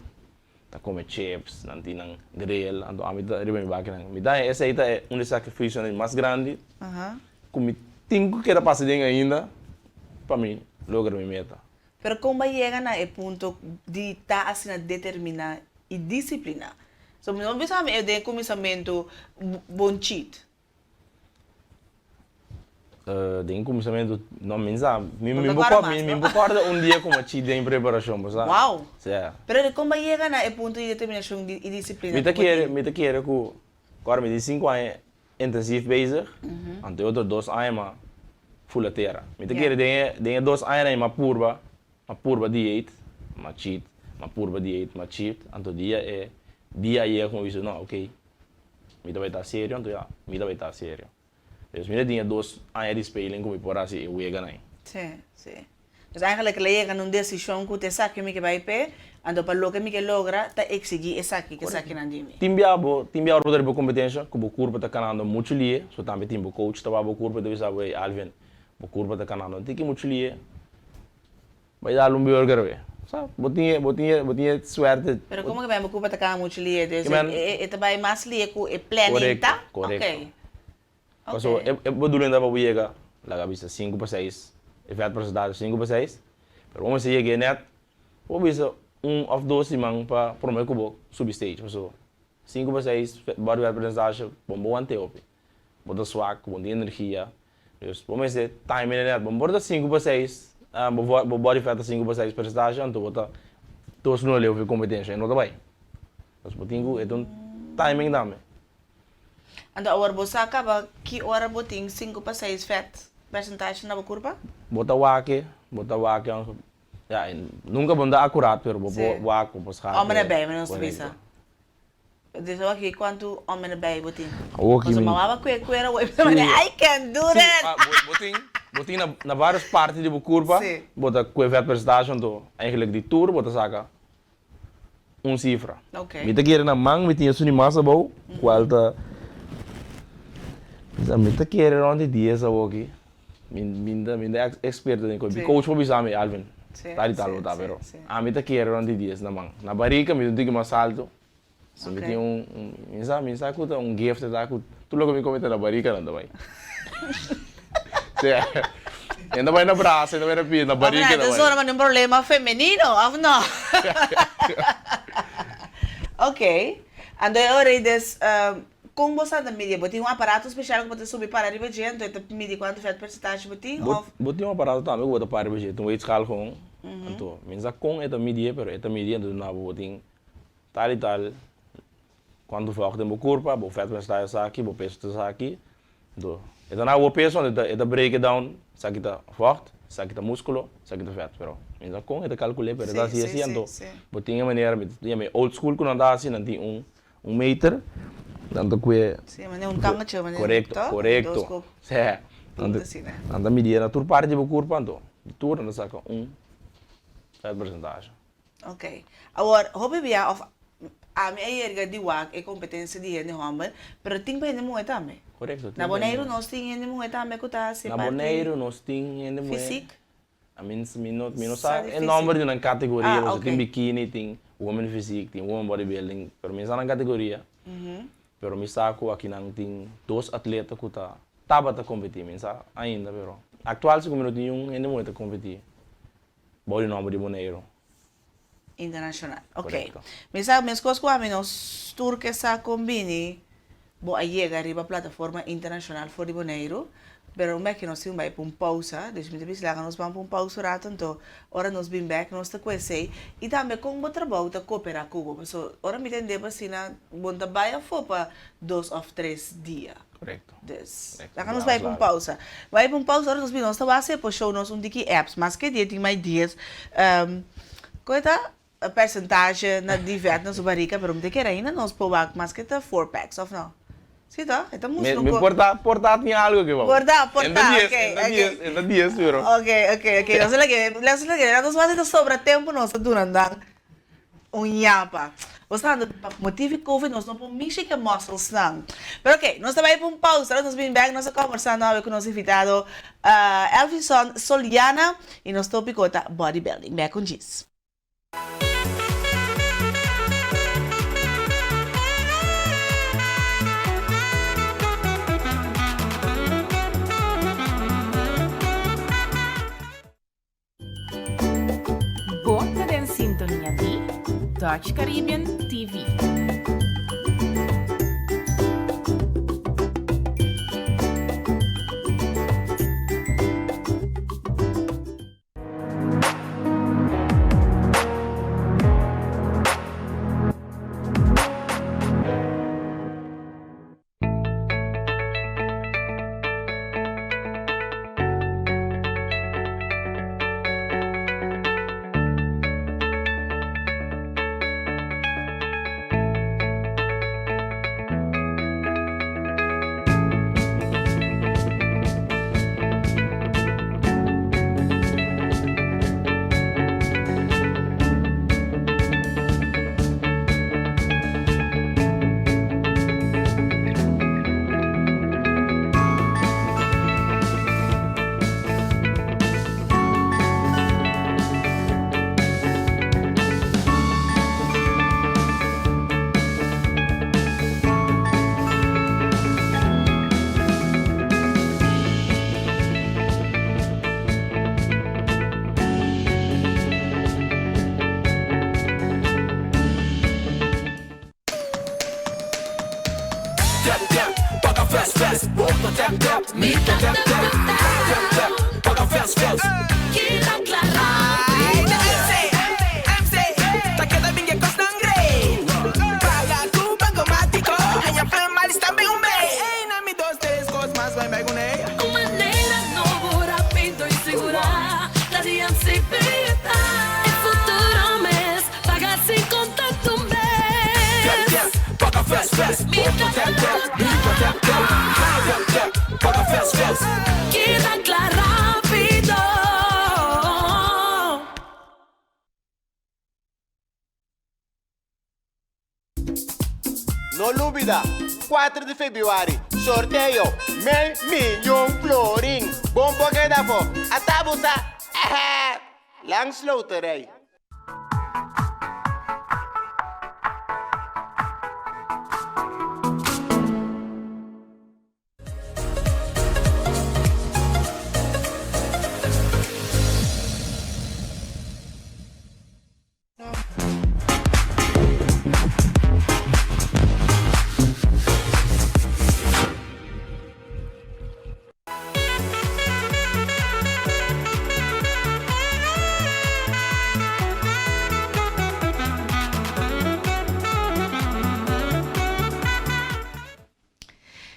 Speaker 9: ta kome chips, nan tin nan grill, anto ami ta riba mi bakinan. Mi ta haña esei ta e un di e sakrifisionan mas grandi ku mi tin ku keda pasa den ainda pa mi logra mi meta.
Speaker 2: Pero kon bo a yega na e punto di ta asina determiná i disipliná? So mi no bisa mi den e kuminsamentu bon cheat.
Speaker 9: Den kuminsamentu, no, mi sa, mi mi por mi mi por kòrda un dia ku mi a chi den preparashon, bo sa.
Speaker 2: Wow!
Speaker 9: Sea.
Speaker 2: Pero di kon bo a yega na e punto di determinashon i disiplina
Speaker 9: Mi ta
Speaker 2: ku bo
Speaker 9: kere,
Speaker 2: tin?
Speaker 9: mi ta kere ku, kòrda mi di sinku aña. intensief bezig, anto e otro dos aña m'a fula tera. Mi ta kere den e den e dos añanan ei m'a purba, m'a purba dieet, m'a cheat, m'a purba dieet, m'a cheat, anto dia e dia a yega ku mi bisa no ok, mi ta bai ta serio, anto ya mi ta bai ta serio. Dus mi ta tin e dos aña di speling ku mi por hasi e weganan ei.
Speaker 2: Sí, sí. Dus eigenlijk el a yega na un desishon ku ta esaki mi ke bai p'e, anto pa loke mi ke logra ta eksigí esaki ku esakinan di mi.
Speaker 9: Tin bia bo tin bia ora bo ta riba kompetensha ku bo kurpa ta kanando muchu lie, so tambe tin bo coach ta wak bo kurpa i ta bisa bo, ey Alvin, bo kurpa ta kanando un tiki muchu lie, bai dal un burger we. Sa, bo tin e bo tin e bo tin e suerte.
Speaker 2: Pero komo ke bai bo kurpa ta kana muchu lie? Dus e ta bai mas lie ku e planning ta?
Speaker 9: Korekto, korekto. Paso e bedoeling ta pa bo yega, laga bisa sinku pa seis, e vet presentatie sinku pa seis, pero bo mester yega net, bo bisa un of dos siman pa prome ku bo subi stage, paso sinku pa seis body vet presentatie bo no want'e hopi, bo ta swak, bo no tin energia, dus bo mester time e net, bo no por ta sinku pa seis, bo body fat ta sinku pa seis presentatie anto bo ta dos luna leu for e kompetensia, e no ta bai, dus bo tin ku e ta un timing tambe.
Speaker 2: Anto awor bo sa kaba ki ora bo tin sinku pa seis vet percentage na bo kurpa?
Speaker 9: Bo ta wak e, bo ta wak e, ya, nunka bo no ta akurat pero bo por wak, bo por schakel.
Speaker 2: Homber erbij, mi nos ta bisa. Dus awor aki kuantu homber erbij bo tin?
Speaker 9: Awor ki mi.
Speaker 2: Pasobra mama kue kuera awor mi ta manda I can do that!
Speaker 9: Si, bo tin, bo tin na varios parti di bo kurpa bo ta kue vet percentage anto eigenlijk di tur bo ta saka un sifra. Mi ta kere na man mi tin esun di mas abou cual ta mi ta kere rond di dies awoki mi mi ta mi ta experto den mi coach por bisa mi Alvin tal y tal bo ta pero ami ta kere rond di dies na man na barika mi ta un tiki mas alto so mi tin un mi sa mi sa cu ta un gift ta cu tur loke mi come ta na barika nan ta bay sea e ta bay na brasa e ta bay na pia na barika e ta bay.
Speaker 2: Ora un problema femenino of no? Ok anto e ora ei des con bo sa ta midi? Bo tin un aparato special cu bo ta subi para riba dje anto e ta midi cuanto vet percentage bo tin of?
Speaker 9: Bo tin un aparato tambe cu bo ta para riba dje ta un weegschaal gewoon anto mi no sa con e ta midi pero e ta midi anto duna bo bo tin Tal i tal, kuantu vògt den bo kurpa, bo vèt mester ta esaki, bo peso ta esaki. Anto, e ta na bo peso, anto e ta break it down, esaki ta vògt, esaki ta múskulo, esaki ta vèt. Pero mi no sa kon e ta kalkul'é, pero e ta hasi asi, anto bo tin e manera, mi ta yama e old school ku nan ta hasi, nan tin un un meter, nan ta kue.
Speaker 2: Sí, manera un tangetje, manera.
Speaker 9: Korekto, korekto. Sí. Nan ta midié na tur parti di bo kurpa, anto di tur nan ta saka un vèt porcentahe.
Speaker 2: Ok. Awor, hopi bia of ami a yerga di wak e competencia di hende homber, pero tin pa hende muhe tambe.
Speaker 9: Correcto, tin
Speaker 2: Na
Speaker 9: pa hende
Speaker 2: Boneiru
Speaker 9: muhe.
Speaker 2: nos tin hende muhe tambe cu ta haci
Speaker 9: Na
Speaker 2: parti
Speaker 9: Boneiru nos tin hende muhe.
Speaker 2: fysiek.
Speaker 9: I mean, mi no, mi no
Speaker 2: Sa
Speaker 9: sa
Speaker 2: di
Speaker 9: e
Speaker 2: fysiek.
Speaker 9: nomber di nan categoria,
Speaker 2: Ah,
Speaker 9: pasobra
Speaker 2: ok.
Speaker 9: tin bikini, tin women fysiek, tin women bodybuilding, pero mi no sa nan categoria. Pero mi sa cu aki nan tin dos atleta cu ta tabata competi, mi no sa ainda, pero actual si cu mi no tin niun hende muhe ta competi. Bou di nomber di Boneiru.
Speaker 2: Internacional. Ok.
Speaker 9: Correcto.
Speaker 2: Mi sa meskos ku ami nos tur ke sa kon bini bo a yega riba plataforma internacional for di Boneiru, pero un bek nos tin bai pa un pausa, dus mi ta bisa laga nos ban pa un pausa un rato anto ora nos bin bek nos ta ku esei i tambe kon bo trabou ta koopera ku bo, paso ora mi tende bo asina bo no ta bai afo pa dos of tres dia.
Speaker 9: Correcto.
Speaker 2: Dus, laga nos bai pa un pausa. Bai pa un pausa, ora nos bini nos ta wak si e por show nos un tiki apps. Maske dia tin mai dies, koe ta percentage na di vet na su barika, pero mi ta kere ainda nos por wak maske ta four packs, of no? Si toh? E ta mustra un
Speaker 9: Mi
Speaker 2: ko.
Speaker 9: por ta, por ta tin algo aki bou.
Speaker 2: Por ta, por
Speaker 9: En ta
Speaker 2: ta,
Speaker 9: dies,
Speaker 2: ok,
Speaker 9: en ta
Speaker 2: ok.
Speaker 9: dies, en ta dies pero.
Speaker 2: Ok, ok, ok. Nos a lage, nos a lage, nos wak si ta sobra tempo nos ta duna nan. Un yapa. Bo sa anda pa motivo di covid nos no por mishi ke musclesnan. Pero ok, nos ta bai pa un pausa, nos bin bek, nos ta conversa awe cu nos invitado Elvinson Soliana y nos topico ta bodybuilding. Bek un djis.
Speaker 1: Bo ta den sintonia di Dutch Caribbean TV.
Speaker 10: Paga fast fast, bo ta tap tap, mi ta tap tap, tap tap, paga fast fast. Keda kla rápido.
Speaker 11: MC, MC, ta keda bin e kosnan great. Paga ku Bankomatiko, haña Play Miles tambe un bes. Ey, na mi dos tres kos mas bai bai kuné.
Speaker 10: Un manera nobo, rápido i sigurá, ta di MCB ta. E futuro mes, paga sin kontakto mes.
Speaker 11: Tap tap, paga fast fast,
Speaker 10: Mi ta tap tap,
Speaker 11: mi ta tap tap, tap tap, paga fast fast.
Speaker 10: Keda kla rápido.
Speaker 12: No lubida, kuater di febrüari, sorteo mei miyon florin! Bon por keda afó! Ata bo sa! Ehe! Langs Loterij.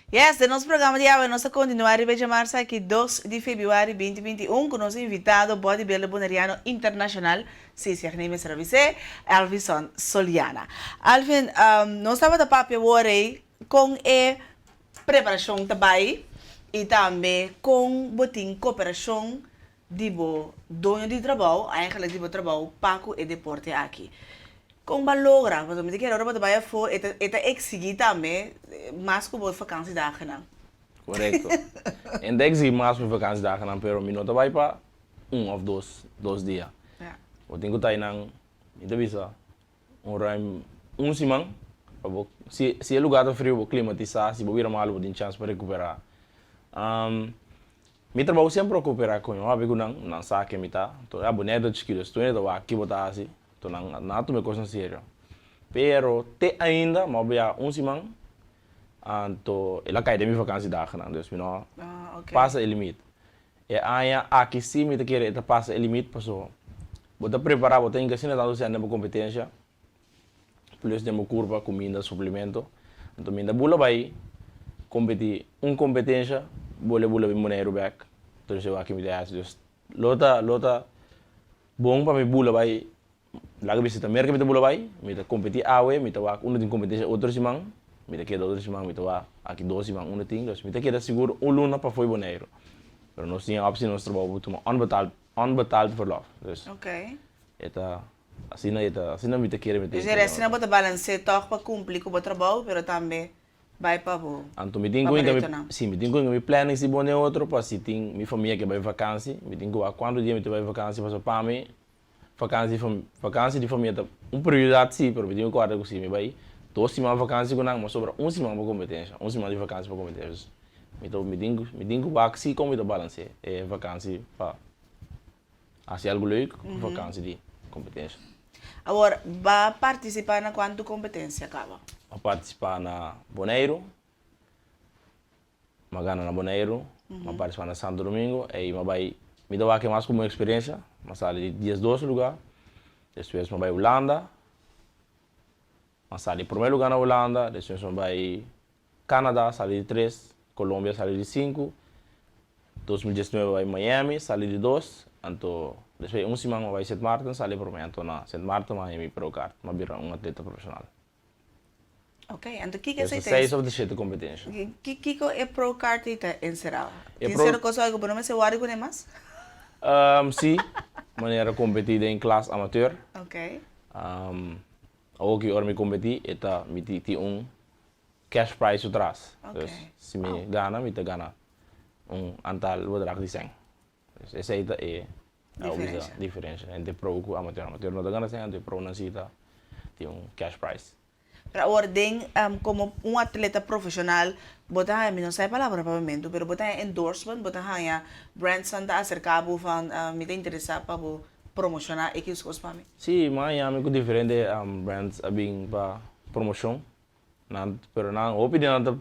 Speaker 2: Yes, den nos programa di awe nos ta kontinuá riba e djamarsa aki dos di febrüari binti binti un ku nos invitado bodybuilder boneriano internashonal, si si Agney mester a bis'é, Elvison Soliana. Alvin, nos tabata papia awor ei kon e preparashon ta bai i tambe kon bo tin koperashon di bo doño di trabou, eigenlijk di bo trabou pa ku e deporte aki. Kon bo a logra? Pasobra mi ta kere ora bo ta bai afó e ta e ta eksigí tambe mas ku bo vakansidagennan.
Speaker 9: Korekto. E ta eksigí mas ku mi vakansidagennan pero mi no ta bai pa un òf dos dos dia. Bo tin ku ta einan, mi ta bisa un ruim un siman pa bo si si e lugar ta friu bo klimatisá, si bo bira malu bo tin chans pa rekuperá. Mi trabou semper a koperá ku mi hopi ku nan, nan sa ken mi ta. Anto ya bo nèt ta chikitu, si tu hende ta wak ki bo ta hasi, anto nan nan a tuma e kos na serio. Pero te ainda mi a bia un siman, anto el a kai den mi vakansidagennan, dus mi no pasa e limit. E aña aki si mi ta kere e ta pasa e limit paso bo ta prepará, bo ta hinka asina tantu sèn den bo kompetensha, plus den bo kurpa, kuminda, suplemento. Anto mi ta bula bai kompetí un kompetensha, bole bula bin Boneiru bèk. Entonces e wak mi ta hasi. Dus lo ta lo ta bon pa mi bula bai laga bisita Merka mi ta bula bai, mi ta kompetí awe, mi ta wak unda tin kompetensha otro siman, mi ta keda otro siman, mi ta wak aki dos siman unda tin. Dus mi ta keda sigur un luna pafó di Boneiru. Pero nos tin e opsi nos trabou pa tuma onbetaald onbetaald verlof. Dus e ta Asina e ta, asina mi ta kere mi ta
Speaker 2: Esei asina bo ta balans'é tòg pa kumpli ku bo trabou pero tambe bai pa bo
Speaker 9: Anto mi tin
Speaker 2: pa
Speaker 9: ku
Speaker 2: bo
Speaker 9: hinka mi,
Speaker 2: retonan.
Speaker 9: si, mi tin ku hinka mi planning si bon den otro pa si tin mi famia ke bai vakansi, mi tin ku wak kuantu dia mi ta bai vakansi pasobra pa mi vakansi di vakansi di famia ta un prioridat si pero mi tin ku kòrda ku si mi bai dos siman vakansi ku nan mi a sobra un siman pa kompetensha, un siman di vakansi pa kompetensha. Mi ta mi tin ku mi tin ku wak si kon mi ta balans'é e vakansi pa. Hasi algu leuk ku vakansi di kompetensia.
Speaker 2: Awor, ba partisipá na kuantu kompetensia kaba?
Speaker 9: M'a partisipá na Boneiru, m'a gana na Boneiru, m'a partisipá na Santo Domingo, ei m'a bai, mi ta wak e mas komo un eksperensia, m'a sali di diesdos lugá, despues m'a bai Hulanda, m'a sali promé lugá na Hulanda, despues m'a bai Canada sali di tres, Colombia sali di sinku, 2019 bai Miami sali di dos, anto despues un siman mi bai Sint Maarten sali prome, anto na Sint Maarten mi a haña mi pro card, mi a bira un atleta profesional.
Speaker 2: Ok, anto kiko
Speaker 9: Esei
Speaker 2: esei ta
Speaker 9: seis of di shete kompetensha.
Speaker 2: Kiko e pro card ei ta enserá? Tin sierto kos ku bo no mester wòrdu kuné mas?
Speaker 9: Si, manera kompetí den klas amateur.
Speaker 2: Ok.
Speaker 9: Awor ki ora mi kompetí e ta mi tin un cash prize su tras. Dus si mi gana mi ta gana un antal bedrag di sèn. Dus esei ta e diferensha entre pro ku amateur. Amateur no ta gana sèn anto e pro nan si ta tin un cash prize.
Speaker 2: Pero awor den komo un atleta profeshonal bo ta haña, mi no sa e palabra pa momento, pero bo ta haña endorsement, bo ta haña brandsnan ta aserká bo van mi ta interesá pa bo promoshoná ekis kos pa mi.
Speaker 9: Sí, mi a haña mi ku diferente brands a bin pa promoshon. Nan, pero nan, hopi di nan ta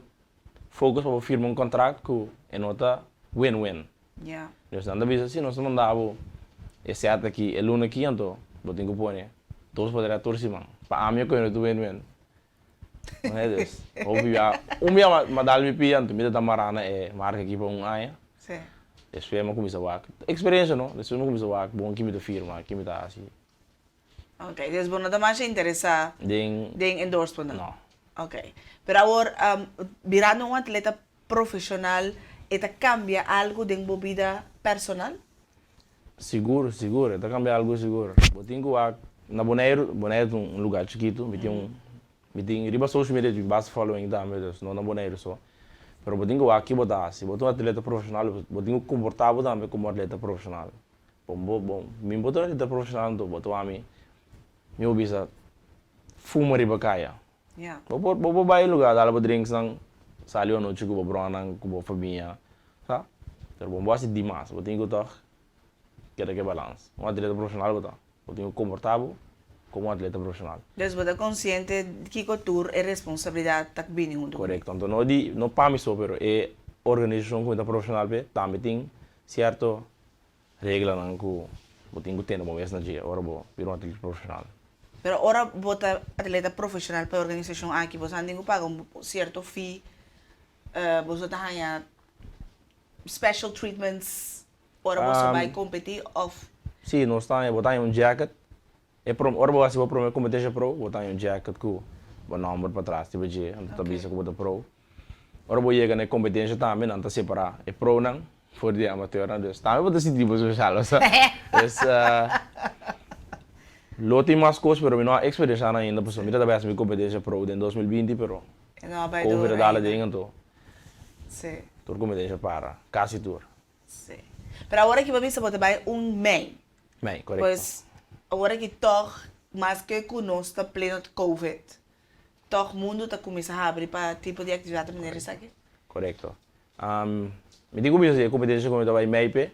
Speaker 9: focus pa bo firma un contract ku e no ta win-win. Dus nan ta bisa si nos ta manda bo e set aki e luna aki anto bo tin ku pone dos bateria tur siman. Pa ami e koe no ta win-win. Dus hopi bia un bia m'a dal mi pia anto mi ta ta mará na e marka aki pa un aña. Despues m'a kuminsá wak. Eksperensia no, despues m'a kuminsá wak bon ki mi ta firma, ki mi ta hasi.
Speaker 2: Ok, dus bo no ta masha interesá
Speaker 9: Den.
Speaker 2: den endorsementnan?
Speaker 9: No.
Speaker 2: Ok. Pero awor, birando un atleta profesional, e ta cambia algo den bo bida personal?
Speaker 9: Sigur, sigur, e ta cambia algo sigur. Bo tin cu wak na Boneiru, Boneiru ta un lugar chikitu, mi tin un, mi tin riba social media mi basta following tambe, dus no na Boneiru so. Pero bo tin cu wak ki bo ta haci. Bo ta un atleta profesional, bo tin cu comporta bo tambe como atleta profesional. Bon, bo, bon, mi bo ta un atleta profesional anto bo ta wak mi, mi bo bisa fuma riba caya. Bo por bo por bai lugar dal bo drinksnan, sali un anochi ku bo bronan, ku bo famia, sa. Pero bo no por hasi dimas, bo tin ku tòg keda ku e balans. Un atleta profeshonal bo ta, bo tin ku komportá bo komo un atleta profeshonal.
Speaker 2: Dus bo ta konsiente kiko tur e responsabilidat ta bini huntu kuné.
Speaker 9: Korekto. Anto no di, no pa mi so, pero e organisashon ku mi ta profeshonal p'e tambe tin sierto Reglanan ku bo tin ku tene bo mes na dje ora bo bira un atleta profeshonal.
Speaker 2: Pero ora bo ta atleta profeshonal pa e organisashon aki, boso tin ku paga un sierto fee, boso ta haña special treatments ora boso bai kompetí òf?
Speaker 9: Sí, nos ta haña, bo ta haña un jacket. E prom, ora bo hasi bo prome kompetensha pro, bo ta haña un jacket ku bo nòmber patras riba dje, anto ta bisa ku bo ta pro. Ora bo yega na e kompetensha tambe nan ta separá e pronan for di e amateurnan, dus tambe bo ta sinti bo spesial, osea. Dus lo tin mas kos pero mi no a eksperenshá nan ainda pasobra mi ta tabata hasi mi kompetensha pro den 2020 pero covid a dal aden anto tur kompetensha para, kasi tur.
Speaker 2: Sí. Pero awor aki bo bisa bo ta bai un mei.
Speaker 9: Mei, korekto.
Speaker 2: Pues awor aki tòg maske ku nos ta pleno covid Tòg mundu ta kuminsá habri pa tipo di aktividat manera esaki?
Speaker 9: Korekto. Mi tin ku bisa si e kompetensia ku mi ta bai mei p'e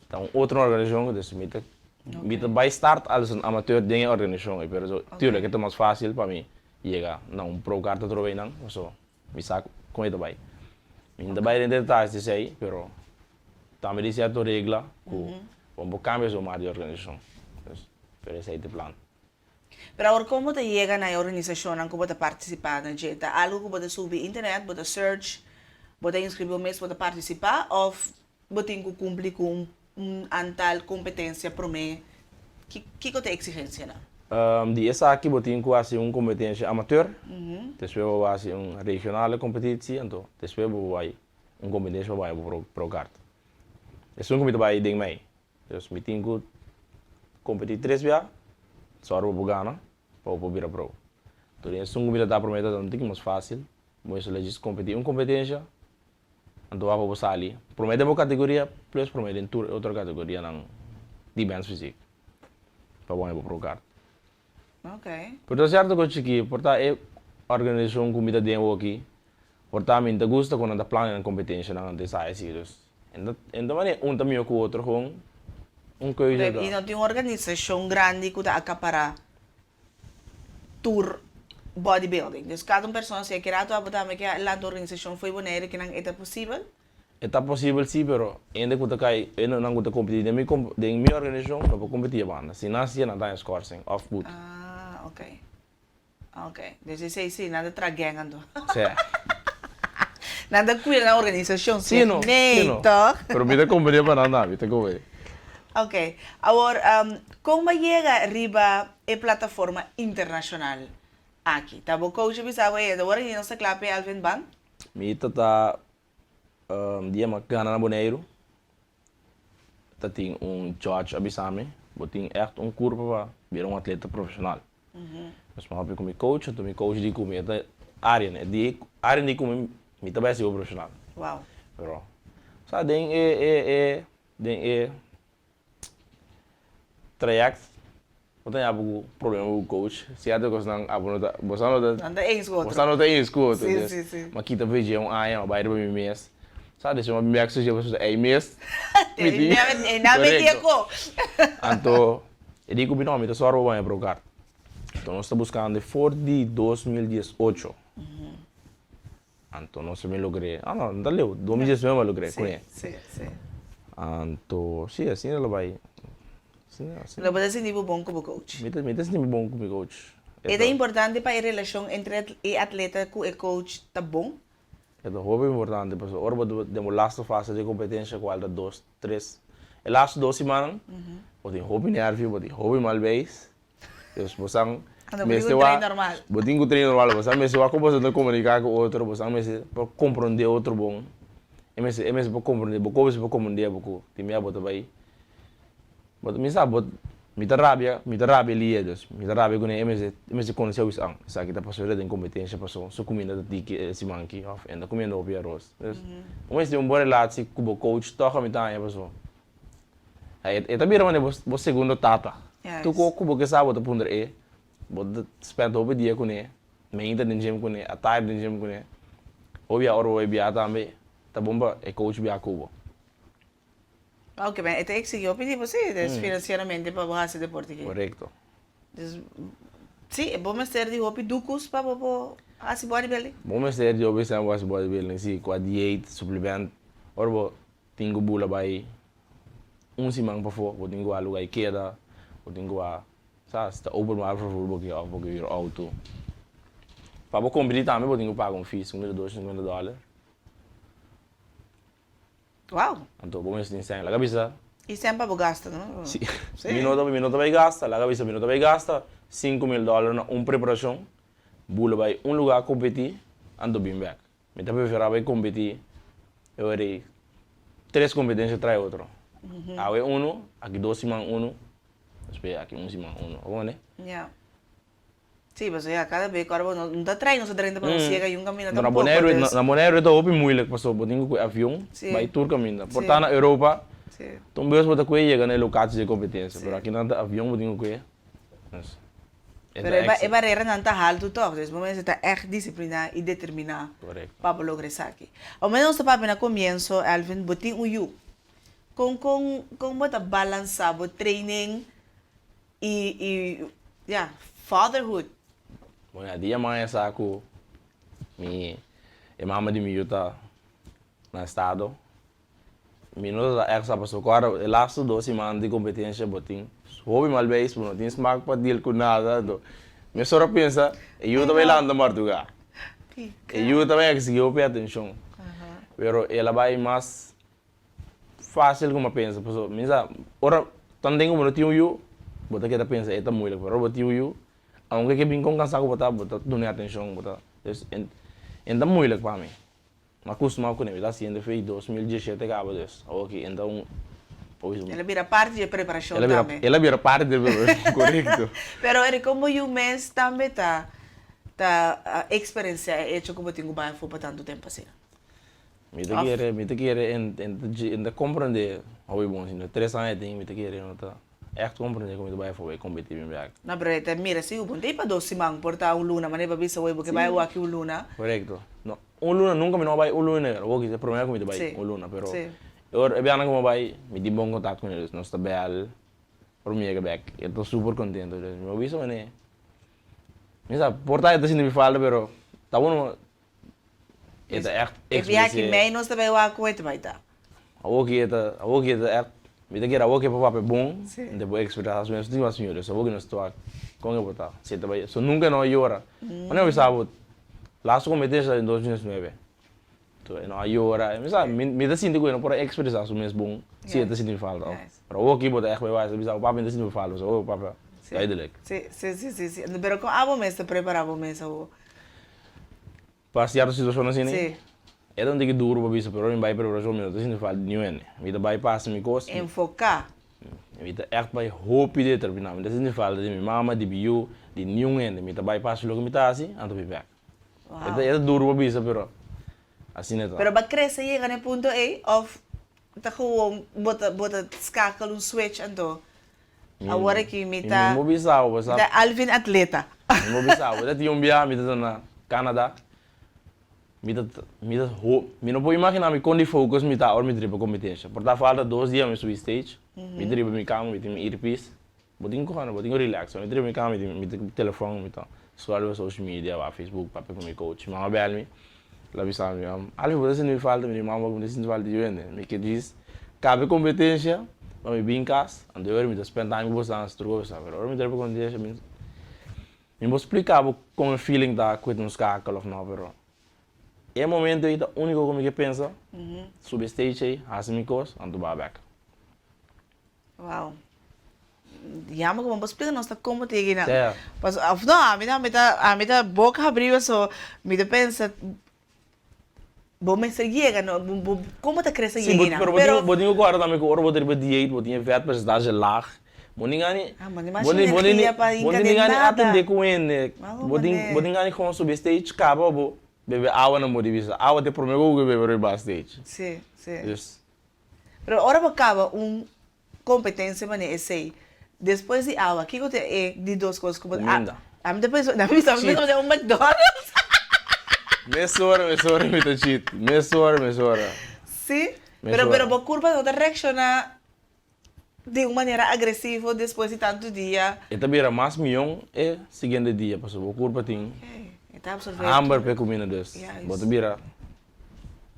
Speaker 9: ta un otro organisashon, dus mi ta mi ta bai start als un amateur den e organisashon ei, pero tuurlijk e ta mas fásil pa mi yega na un pro card atrobe einan, paso mi sa kon e ta bai. Mi no ta bai den detaye di esei, pero tambe tin sierto regla ku bo no por kambia zomaar di organisashon, dus pero esei ta e plan.
Speaker 2: Pero awor kon bo ta yega na e organisashonnan ku bo ta partisipá na dje? Ta algu ku bo ta subi internet, bo ta search, bo ta inskribí bo mes, bo ta partisipá òf bo tin ku kumpli ku un un antal kompetensia promé? Ki kiko ta e eksigensianan?
Speaker 9: Di esaki bo tin ku hasi un kompetensia amateur, despues bo hasi un regionale kompetitsie, anto despues bo bai un kompetensia pa bai bo pro card. Esun ku mi ta bai den mei. Dus mi tin ku kompetí tres bia, sòru pa bo gana, pa bo por bira pro. Tur esun ku mi ta da promé ta un tiki mas fásil, bo mester djis kompetí un kompetensha, anto wak pa bo sali promé den bo kategoria plus promé den tur e otro kategorianan di mens fysiek pa bo haña bo pro kart. Pero ta sierto ku chikí, por ta e organisashon ku mi ta den awoki, por ta mi no ta gusta ku nan ta plania nan kompetenshanan anto esaki si. Dus en ta manera un ta mihó ku otro gewoon un keuze ta.
Speaker 2: I no tin un organisashon grandi ku ta akapará tur bodybuilding. Dus kada un persona si e kere ato abo tambe ke lanta un organisashon fo'i Bonaire kinan e ta posibel?
Speaker 9: E ta posibel si, pero hende ku ta kai, hendenan ku ta kompetí den mi den mi organisashon no por kompetí e banda. Si nan hasié nan ta haña skorsing òf but.
Speaker 2: Ah, ok. Ok. Dus esei si, nan ta traha gèng anto.
Speaker 9: Sí.
Speaker 2: Nan ta kuida nan organisashon
Speaker 9: Sí no,
Speaker 2: nee,
Speaker 9: sí no.
Speaker 2: tòg?
Speaker 9: Pero mi ta kompetí pa nan tambe, mi ta kompetí.
Speaker 2: Ok. Awor, kon bo a yega riba e plataforma internashonal aki? Ta bo coach a bisa bo, ey, awor aki nos ta kla p'e Alvin Ban?
Speaker 9: Mi ta ta Dia mi a gana na Boneiru, ta tin un judge a bisa mi, bo tin ègt un kurpa pa bira un atleta profeshonal. Pues mi a papia ku mi coach, anto mi coach di ku mi e ta Arjen, e di Arjen di ku mi, mi ta bai hasi bo profeshonal. Pero, sa den e e e den e Trayect bo ta ña ku problema ku coach cierto cosnan abo no ta boso no ta
Speaker 2: Nan ta eens ku otro.
Speaker 9: boso no ta eens ku otro
Speaker 2: Sí,
Speaker 9: dus
Speaker 2: sí, sí.
Speaker 9: m'a kita VJ un aña m'a bai riba mi mes sa despues m'a bin bek su dje pasobra ey mes mi tin
Speaker 2: Ey nan meti e
Speaker 9: korekto
Speaker 2: ko.
Speaker 9: anto e di ku mi no mi ta sòru pa baña pro kart anto nos ta buskando for di 2018. Anto nos a bin logr'é, ah no, no ta leu, 2019 mi a logr'é kuné.
Speaker 2: Sí, sí.
Speaker 9: Anto, sí, asina lo bai. Asina, asina.
Speaker 2: Lo bo ta sinti bo bon ku bo coach?
Speaker 9: Mi ta, mi ta sinti mi bon ku mi coach.
Speaker 2: E ta importante pa e relashon entre e atleta ku e coach ta bon?
Speaker 9: E ta hopi importante pasobra ora bo ta den bo lastu fase di kompetensha kual ta dos, tres, e lastu dos simannan, bo tin hopi nervio, bo tin hopi mal beis, Dus bosan mester wak, bo tin ku train normal, bosan mester wak kon boso ta komuniká ku otro, bosan mester por komprondé otro bon, e mester e mester por komprondé bo, kon mester por komprondé bo ku tin bia bo ta bai, bo ta mi sa bo mi ta rabia, mi ta rabia lihe dus mi ta rabia kuné e mester e mester konosé awis an esaki ta pasobra den kompetensha paso su kuminda ta tiki e siman aki òf e ta kumiendo hopi aros, dus bo mester tin un bon relatie ku bo coach tòg a mi ta haña paso. E ta bira manera bo segundo tata. Tur kos ku bo ke sa bo ta puntra e. Bo ta spend hopi dia kuné, mainta den gym kuné, atardi den gym kuné. Hopi bia ora bo bai bia tambe ta bon pa e coach bia ku bo.
Speaker 2: Oke, e ta eksigi hopi di bo si, des finansieramente pa bo hasi deporte aki.
Speaker 9: Korekto.
Speaker 2: Dus, si, bo mester di hopi dukus pa bo por hasi bodybuilding?
Speaker 9: Bo mester di hopi sèn pa bo hasi bodybuilding, si, ku a dieet, suplement. Ora bo Tin ku bula bai un siman pafó, bo tin ku a luga i keda, bo tin ku a, sa, si ta openbaar vervoer bo ke òf bo ke hür outo. Pa bo kompetí tambe bo tin ku paga un fee, 52, 50 dòler.
Speaker 2: Wow!
Speaker 9: Anto bo mester tin sèn. Laga bisa.
Speaker 2: I sèn pa bo gasta, no?
Speaker 9: Si. Mi no ta, mi no ta bai gasta, laga bisa, mi no ta bai gasta 5000 dòler na un preparashon, bula bai un lugá kompetí, anto bin bèk. Mi ta preferá bai kompetí e ora ei tres kompetensia trae otro. Awe unu, aki dos siman unu, despues aki un siman unu. Bo komprende?
Speaker 2: Ya. Sí, pasobra ya kada bes ku ora bo no ta trae nos ta drenta pa nos yega yun kaminda
Speaker 9: Na
Speaker 2: tampoko.
Speaker 9: Boneiru,
Speaker 2: Dus.
Speaker 9: na Boneiru e ta hopi moeilijk pasobra bo tin ku kue avion bai tur kaminda. Por ta na Europa, ta un bes bo ta kue yega na e lokatie di e kompetensia, pero aki nan ta avion bo tin ku kue. Dus.
Speaker 2: Pero e bareranan ta haltu tòg, dus bo mester ta ègt disipliná i determiná pa bo logra esaki. Al menos nos ta papia na komienso, Elvin, bo tin un yu. Kon kon kon bo ta balansá bo training i i ya, fatherhood?
Speaker 9: Bueno, a dia maña sa ku mi e mama di mi yu ta na estado. Mi no ta ègt sa pasobra ku ora e lastu dos siman di kompetensia bo tin hopi mal beis, bo no tin smak pa deal ku nada, anto mesora pensa e yu ta bai lanta marduga, e yu ta bai eksigi hopi atenshon, pero el a bai mas fásil ku mi a pensa pasobra mi sa ora tanten ku bo no tin un yu bo ta keda pensa e ta moeilijk pero ora bo tin un yu aunke ke bin kon kansa ku bo ta bo ta duna e atenshon bo ta e ta moeilijk pa mi. M'a kustumá kuné, mi ta hasiendo fe 2017 kaba dus awor ki entra un
Speaker 2: El a bira parti di e preparashon tambe.
Speaker 9: El a bira parti di e preparashon, korekto.
Speaker 2: Pero Eric, kon bo yu mes tambe ta ta eksperensiá e echo ku bo tin ku bai afó pa tantu tempu asina?
Speaker 9: Mi ta kere, mi ta kere en ta komprendé hopi bon, sino tres aña e tin, mi ta kere no ta. Echt comprende cu mi ta bay afo bay competi bin bek.
Speaker 2: No, pero e ta mira si cu bo no ta pa dos siman, por ta un luna, manera bo a bisa hoy bo ke bay awor aki un luna.
Speaker 9: Correcto. No, un luna nunca mi no a bay un luna awor ki ta e prome cu mi ta bay un luna, pero e ora e bianan cu mi a bay mi tin bon contact cu ellos, nos ta bel ora mi yega bek e ta super contento, dus mi a bisa manera mi sa por ta e ta sinti mi falta pero ta bueno E ta echt
Speaker 2: E biaha ki mei nos ta bai wak ku e ta bai ta.
Speaker 9: Awor ki e ta, awor ki e ta echt, mi ta kere awor ki e por papia bon, mi ta por expresa su mes tin mas mihor, so awor ki nos ta wak kon e por ta, si e ta bai, so nunca e no a yora. Wanneer mi bisa bo, laatste competencia ta den 2019, so e no a yora, mi sa, mi ta sinti ku e no por a expresa su mes bon si e ta sinti falta of, pero awor ki bo ta echt bai wak, e ta bisa bo papi mi ta sinti falta, so awor bo papia duidelijk.
Speaker 2: Si, si, si, si, si, pero kon abo mes ta prepara bo mes awor?
Speaker 9: Pa sierto situacion asina
Speaker 2: Sí.
Speaker 9: e ta un tiki duro pa bisa, pero ora mi bai preparacion mi no ta sinti falta di niun hende. Mi ta bai pasa mi cos.
Speaker 2: Enfoca.
Speaker 9: Mi ta echt bai hopi determina. Mi ta sinti falta di mi mama, di mi yu, di niun hende. Mi ta bai pasa loke mi ta haci, anto mi bek.
Speaker 2: Wow.
Speaker 9: E ta e ta duro pa bisa, pero asina e ta.
Speaker 2: Pero bo crece yega na e punto ey of ta gewoon bo ta bo ta skakel un switch anto awor aki mi ta
Speaker 9: Mi bisa bo,
Speaker 2: mi ta Alvin atleta.
Speaker 9: Mi bo bisa bo, ta tin un biaha mi ta na Canada, mi ta mi ta ho mi no por imagina mi kon di focus mi ta ora mi ta riba competencia. Por ta falta dos dia mi subi stage, mi ta riba mi cama, mi tin mi earpiece, bo tin cu bo tin cu relax, mi ta riba mi cama, mi tin mi telefon, mi ta scroll riba social media, wak Facebook, papia cu mi coach. Mi mama bel mi. El a bisa mi, Alvin, bo ta sinti mi falta? Mi di, Mama, bo ta sinti falta di wende. Mi ke djis kaba e kompetensia pa mi bin kas, anto e ora mi ta spend time ku bo san tur ku bo sa. Pero ora mi ta riba kompetensia mi mi por splika bo kon e feeling ta ku e ta un skakel òf no, pero e momento ei ta úniko ku mi ke pensa, subi e stage ei, hasi mi kos, anto bai bèk.
Speaker 2: Wow. Jammer ku bo por splika nos ta komo ta yega einan. Pasobra of no, ami ta, ami ta, ami ta boka habrí paso mi ta pensa bo mester yega no, bo, bo, komo ta krese
Speaker 9: Sí,
Speaker 2: yega
Speaker 9: bo,
Speaker 2: einan.
Speaker 9: pero bo
Speaker 2: Pero
Speaker 9: tin, bo tin ku kòrda tambe ku ora bo ta riba dieet bo tin e vèt persentahe lag. Bo tin gana,
Speaker 2: Ah, bo tin mas
Speaker 9: bo tin, bo tin,
Speaker 2: energia pa
Speaker 9: bo
Speaker 2: hinka
Speaker 9: tin
Speaker 2: den
Speaker 9: gana
Speaker 2: nada.
Speaker 9: atendé ku hende.
Speaker 2: Bo
Speaker 9: Bo tin, bo tin gana di kon subi stage kaba bo bebe awa nan bo di bisa. Awa ta e promé ku bo bebe riba stage.
Speaker 2: Sí, sí.
Speaker 9: Dus.
Speaker 2: Pero ora bo kaba un competencia manera esey, despues di awa, kico ta e di dos cos cu bo ta.
Speaker 9: Cuminda.
Speaker 2: Ami ta pensa, ami ta pensa un McDonald's.
Speaker 9: Mesora, mesora mi ta cheat. Mesora, mesora.
Speaker 2: Si? Pero, pero bo curpa no ta reacciona di un manera agresivo despues di tanto dia?
Speaker 9: E ta bira mas mion e siguiente dia, pasobra bo curpa tin
Speaker 2: E ta absorbe.
Speaker 9: hamber pa e cuminda, dus bo ta bira.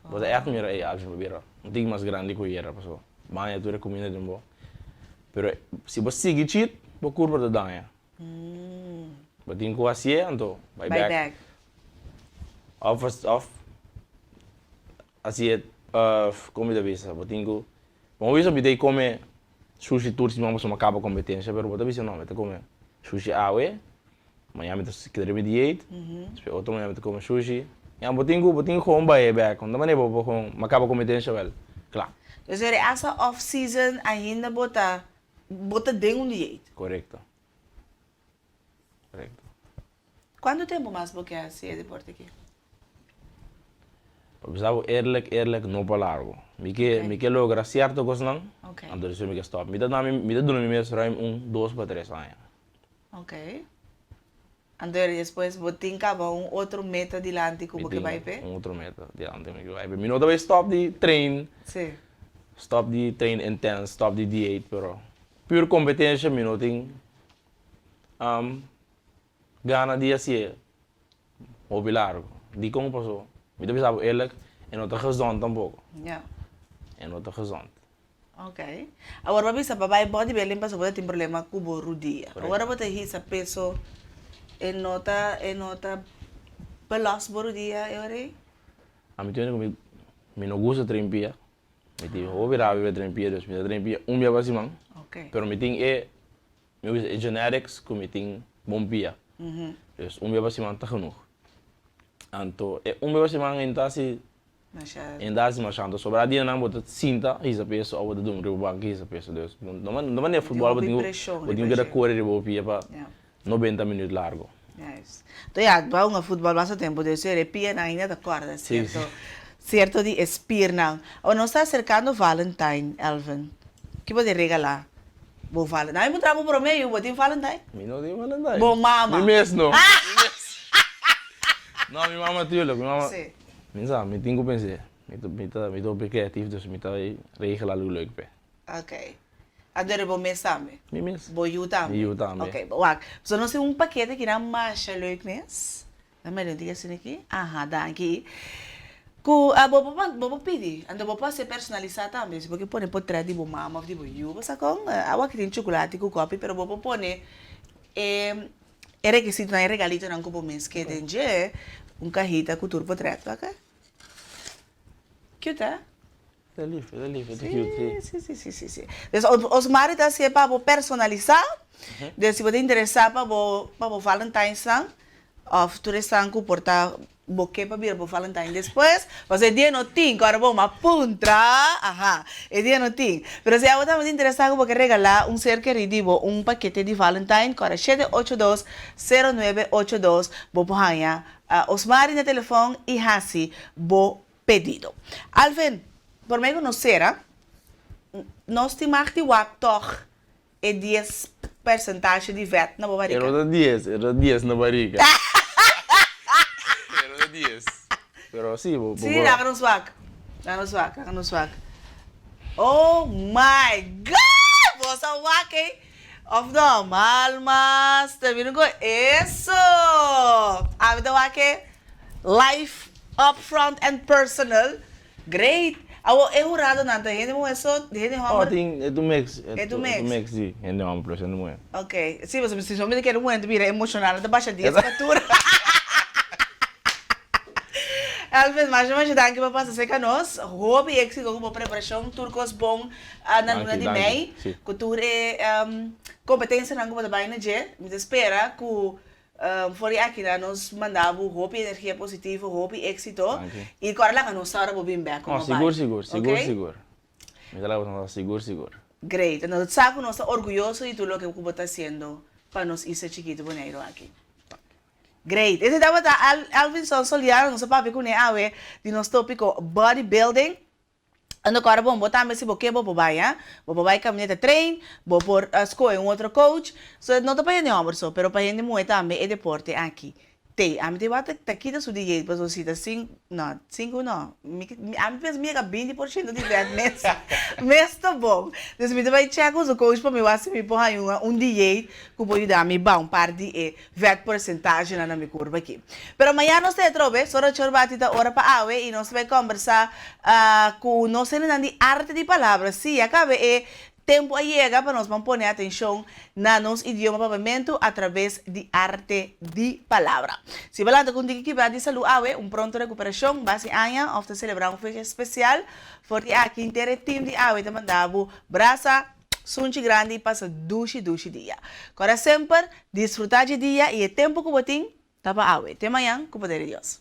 Speaker 9: Bo ta ègt mira ey Alvin bo bira un tiki mas grandi ku yera paso baña tur e kuminda den bo. Pero si bo sigui chit bo kurpa ta daña. Bo tin ku hasié anto bai bèk. Òf òf hasié kon mi ta bisa bo tin ku bo bisa mi ta kome sushi tur siman pasobra mi a kaba kompetensia pero bo ta bisa no mi ta kome sushi awe. Mañana mi ta keda riba dieet, despues otro mañana mi ta come sushi. Ya, bo tin ku, bo tin ku gewoon bai bek. No ta manera bo por gewoon, mi a kaba kompetensia wel, kla.
Speaker 2: Dus eri asa off season ainda bo ta, bo ta den un dieet?
Speaker 9: Korekto. Korekto.
Speaker 2: Kuantu tempu mas bo ke hasi e deporte aki?
Speaker 9: Pa bisa bo eerlijk, eerlijk, no pa largo. Mi ke, mi ke logra sierto kosnan, anto despues mi ke stop. Mi ta duna mi, mi ta duna mi mes ruim un, dos pa tres aña.
Speaker 2: Ok. Anto eri despues bo tin caba un otro meta dilanti cu bo ke bai p'e?
Speaker 9: Mi tin un otro meta dilanti cu mi ke bai p'e. Mi no ta bai stop di train,
Speaker 2: Si.
Speaker 9: stop di train intens, stop di dieet, pero pur competencia mi no tin gana di haci'e hopi largo. Dicon? Paso mi ta bisa bo eerlijk, e no ta gezond tampoco.
Speaker 2: Ja.
Speaker 9: E no ta gezond.
Speaker 2: Ok. Awor bo a bisa pa bai bodybuilding pasobra bo ta tin problema ku bo rudia. Awor bo ta hisa peso e no ta e no ta belast bo rudia e ora ei?
Speaker 9: Ami tin ku mi mi no gusta train pia. Mi tin hopi rabia pa train pia dus mi ta train pia un bia pa siman. Pero mi tin e mi bisa e genetics ku mi tin bon pia. Dus un bia pa siman ta genoeg. Anto e un bia pa siman e ta hasi Inderdaad si masha anto sobra dianan bo ta sinta hisa peso of bo ta dumi riba banki hisa peso dus no manera futbol bo tin ku bo tin ku keda kore riba bo pia pa nobenta minuut largo.
Speaker 2: Juist. To ya bo a hunga futbol basta tempo dus e pianan ainda ta korda cierto cierto di e spiernan. Awor nos ta acercando Valentine Elvin ki bo tin regala bo Valentine? Nan mi puntra bo prome yu bo tin Valentine?
Speaker 9: Mi no tin Valentine.
Speaker 2: Bo mama.
Speaker 9: Mi mes no. No mi mama tuurlijk mi mama. Mi sa, mi tin ku pens'é. Mi ta, mi ta, mi ta hopi kreatief, dus mi ta regel algu leuk p'e.
Speaker 2: Ok. Anto bo mes tambe?
Speaker 9: Mi mes.
Speaker 2: Bo yu tambe?
Speaker 9: Mi yu tambe.
Speaker 2: Ok, wak. So nos tin un pakete ki nan masha leuk mes. Nan mira un tiki asina aki. Aha, danki. Ku bo por, bo por pidi. Anto bo por hasié personalisá tambe. Si bo ke pone potret di bo mama of di bo yu, bo sa kon? Awa aki tin chukulati ku kopi, pero bo por pone e. E rekisitonan, e regalitonan ku bo mes ke den dje, un kahita ku tur potret wak. Cute, eh?
Speaker 9: E ta lif, e ta lif, e ta cute, si.
Speaker 2: Si, si, si, si, si. Dus Osmari ta hasié pa bo personalisá. Dus si bo ta interesá pa bo, pa bo Valentine's-nan, òf tur esnan ku por ta Bo ke pa bira bo Valentine despues? Pasobra e dia no tin, ku ora bo ma puntra, aha, e dia no tin. Pero si abo tabata interesá ku bo ke regalá un ser kerí di bo un pakete di Valentine, ku ora shete ocho dos, sero nuebe ocho dos, bo por haña Osmari na telefòn i hasi bo pedido. Alvin, por mei ku nos sera, nos tin mag di wak tòg E dies percentage di vet na bo barika.
Speaker 9: E no ta dies, e no ta dies na barika. E no ta dies. Pero si, bo bo.
Speaker 2: Si, laga nos wak. Laga nos wak, laga nos wak. Oh my God! Bo sa wak ey. Of no? Malmas ta bini ku eso! Ami ta wak e live. Up front and personal. Great! Awor e huradonan ta hende muhé so, hende
Speaker 9: Oh,
Speaker 2: hòmber?
Speaker 9: tin, e ta un mix.
Speaker 2: E ta un mix.
Speaker 9: E ta un mix di hende hòmber plus hende muhé.
Speaker 2: Ok. Si, pasobra si mi ta kere muhé ta bira emoshonal, nan ta basha dies pa tur. Elvis, masha masha danki pa pasa serka nos. Hopi éksito ku bo preparashon. Tur kos bon na luna
Speaker 9: Danki,
Speaker 2: di
Speaker 9: danki.
Speaker 2: mei.
Speaker 9: Si.
Speaker 2: Ku tur e kompetensianan ku bo ta bai na dje. Mi ta spera ku For di aki na nos manda bo hopi energia positivo, hopi éxito y cu ora laga nos sa ora bo bin bek como
Speaker 9: Oh, sigur,
Speaker 2: bai.
Speaker 9: sigur, sigur,
Speaker 2: Ok?
Speaker 9: sigur. Mi ta laga bo sa sigur, sigur.
Speaker 2: Great. Nos sa cu nos ta orguyoso di tur loke cu bo ta haciendo pa nos isla chikito Boneiru aki. Great. Esei tabata Alvinson Soliano, nos a papia cune awe di nos topico bodybuilding. Ando ku ora bon, bo tambe si bo ke bo por bai ha. Bo por bai kaminda ta train, bo por skohe un otro coach. So no ta pa hende homber so, pero pa hende muhe tambe e deporte aki t'ei. Ami ta wak ta kita su dieet pasobra si ta sinku, no, sinku no, mi ami pensa mi yega 20% di vet mes, mes ta bon. Dus mi ta bai check ku su coach pa mi wak si mi por haña un dieet ku por yuda mi baha un par di e Vet porcentagenan na mi curva aki. Pero mañana nos ta atrobe, sora chorbati ta ora pa awe y nos ta bay combersa cu nos hendenan di Arte di Palabra. Si, ya cabe e tempo a yega pa nos ban pone atencion na nos idioma Papiamento a traves di Arte di Palabra. Si bo lanta cu un tiki kibra di salud awe, un pronto recuperacion, basi aña of ta celebra un fecha especial, for di aki henter e team di awe ta manda bo brasa. Sunchi grandi i pasa dushi dushi dia. Kòrda semper, disfrutá dje dia i e tempu ku bo tin ta pa awe. Te mañan ku poder di Dios.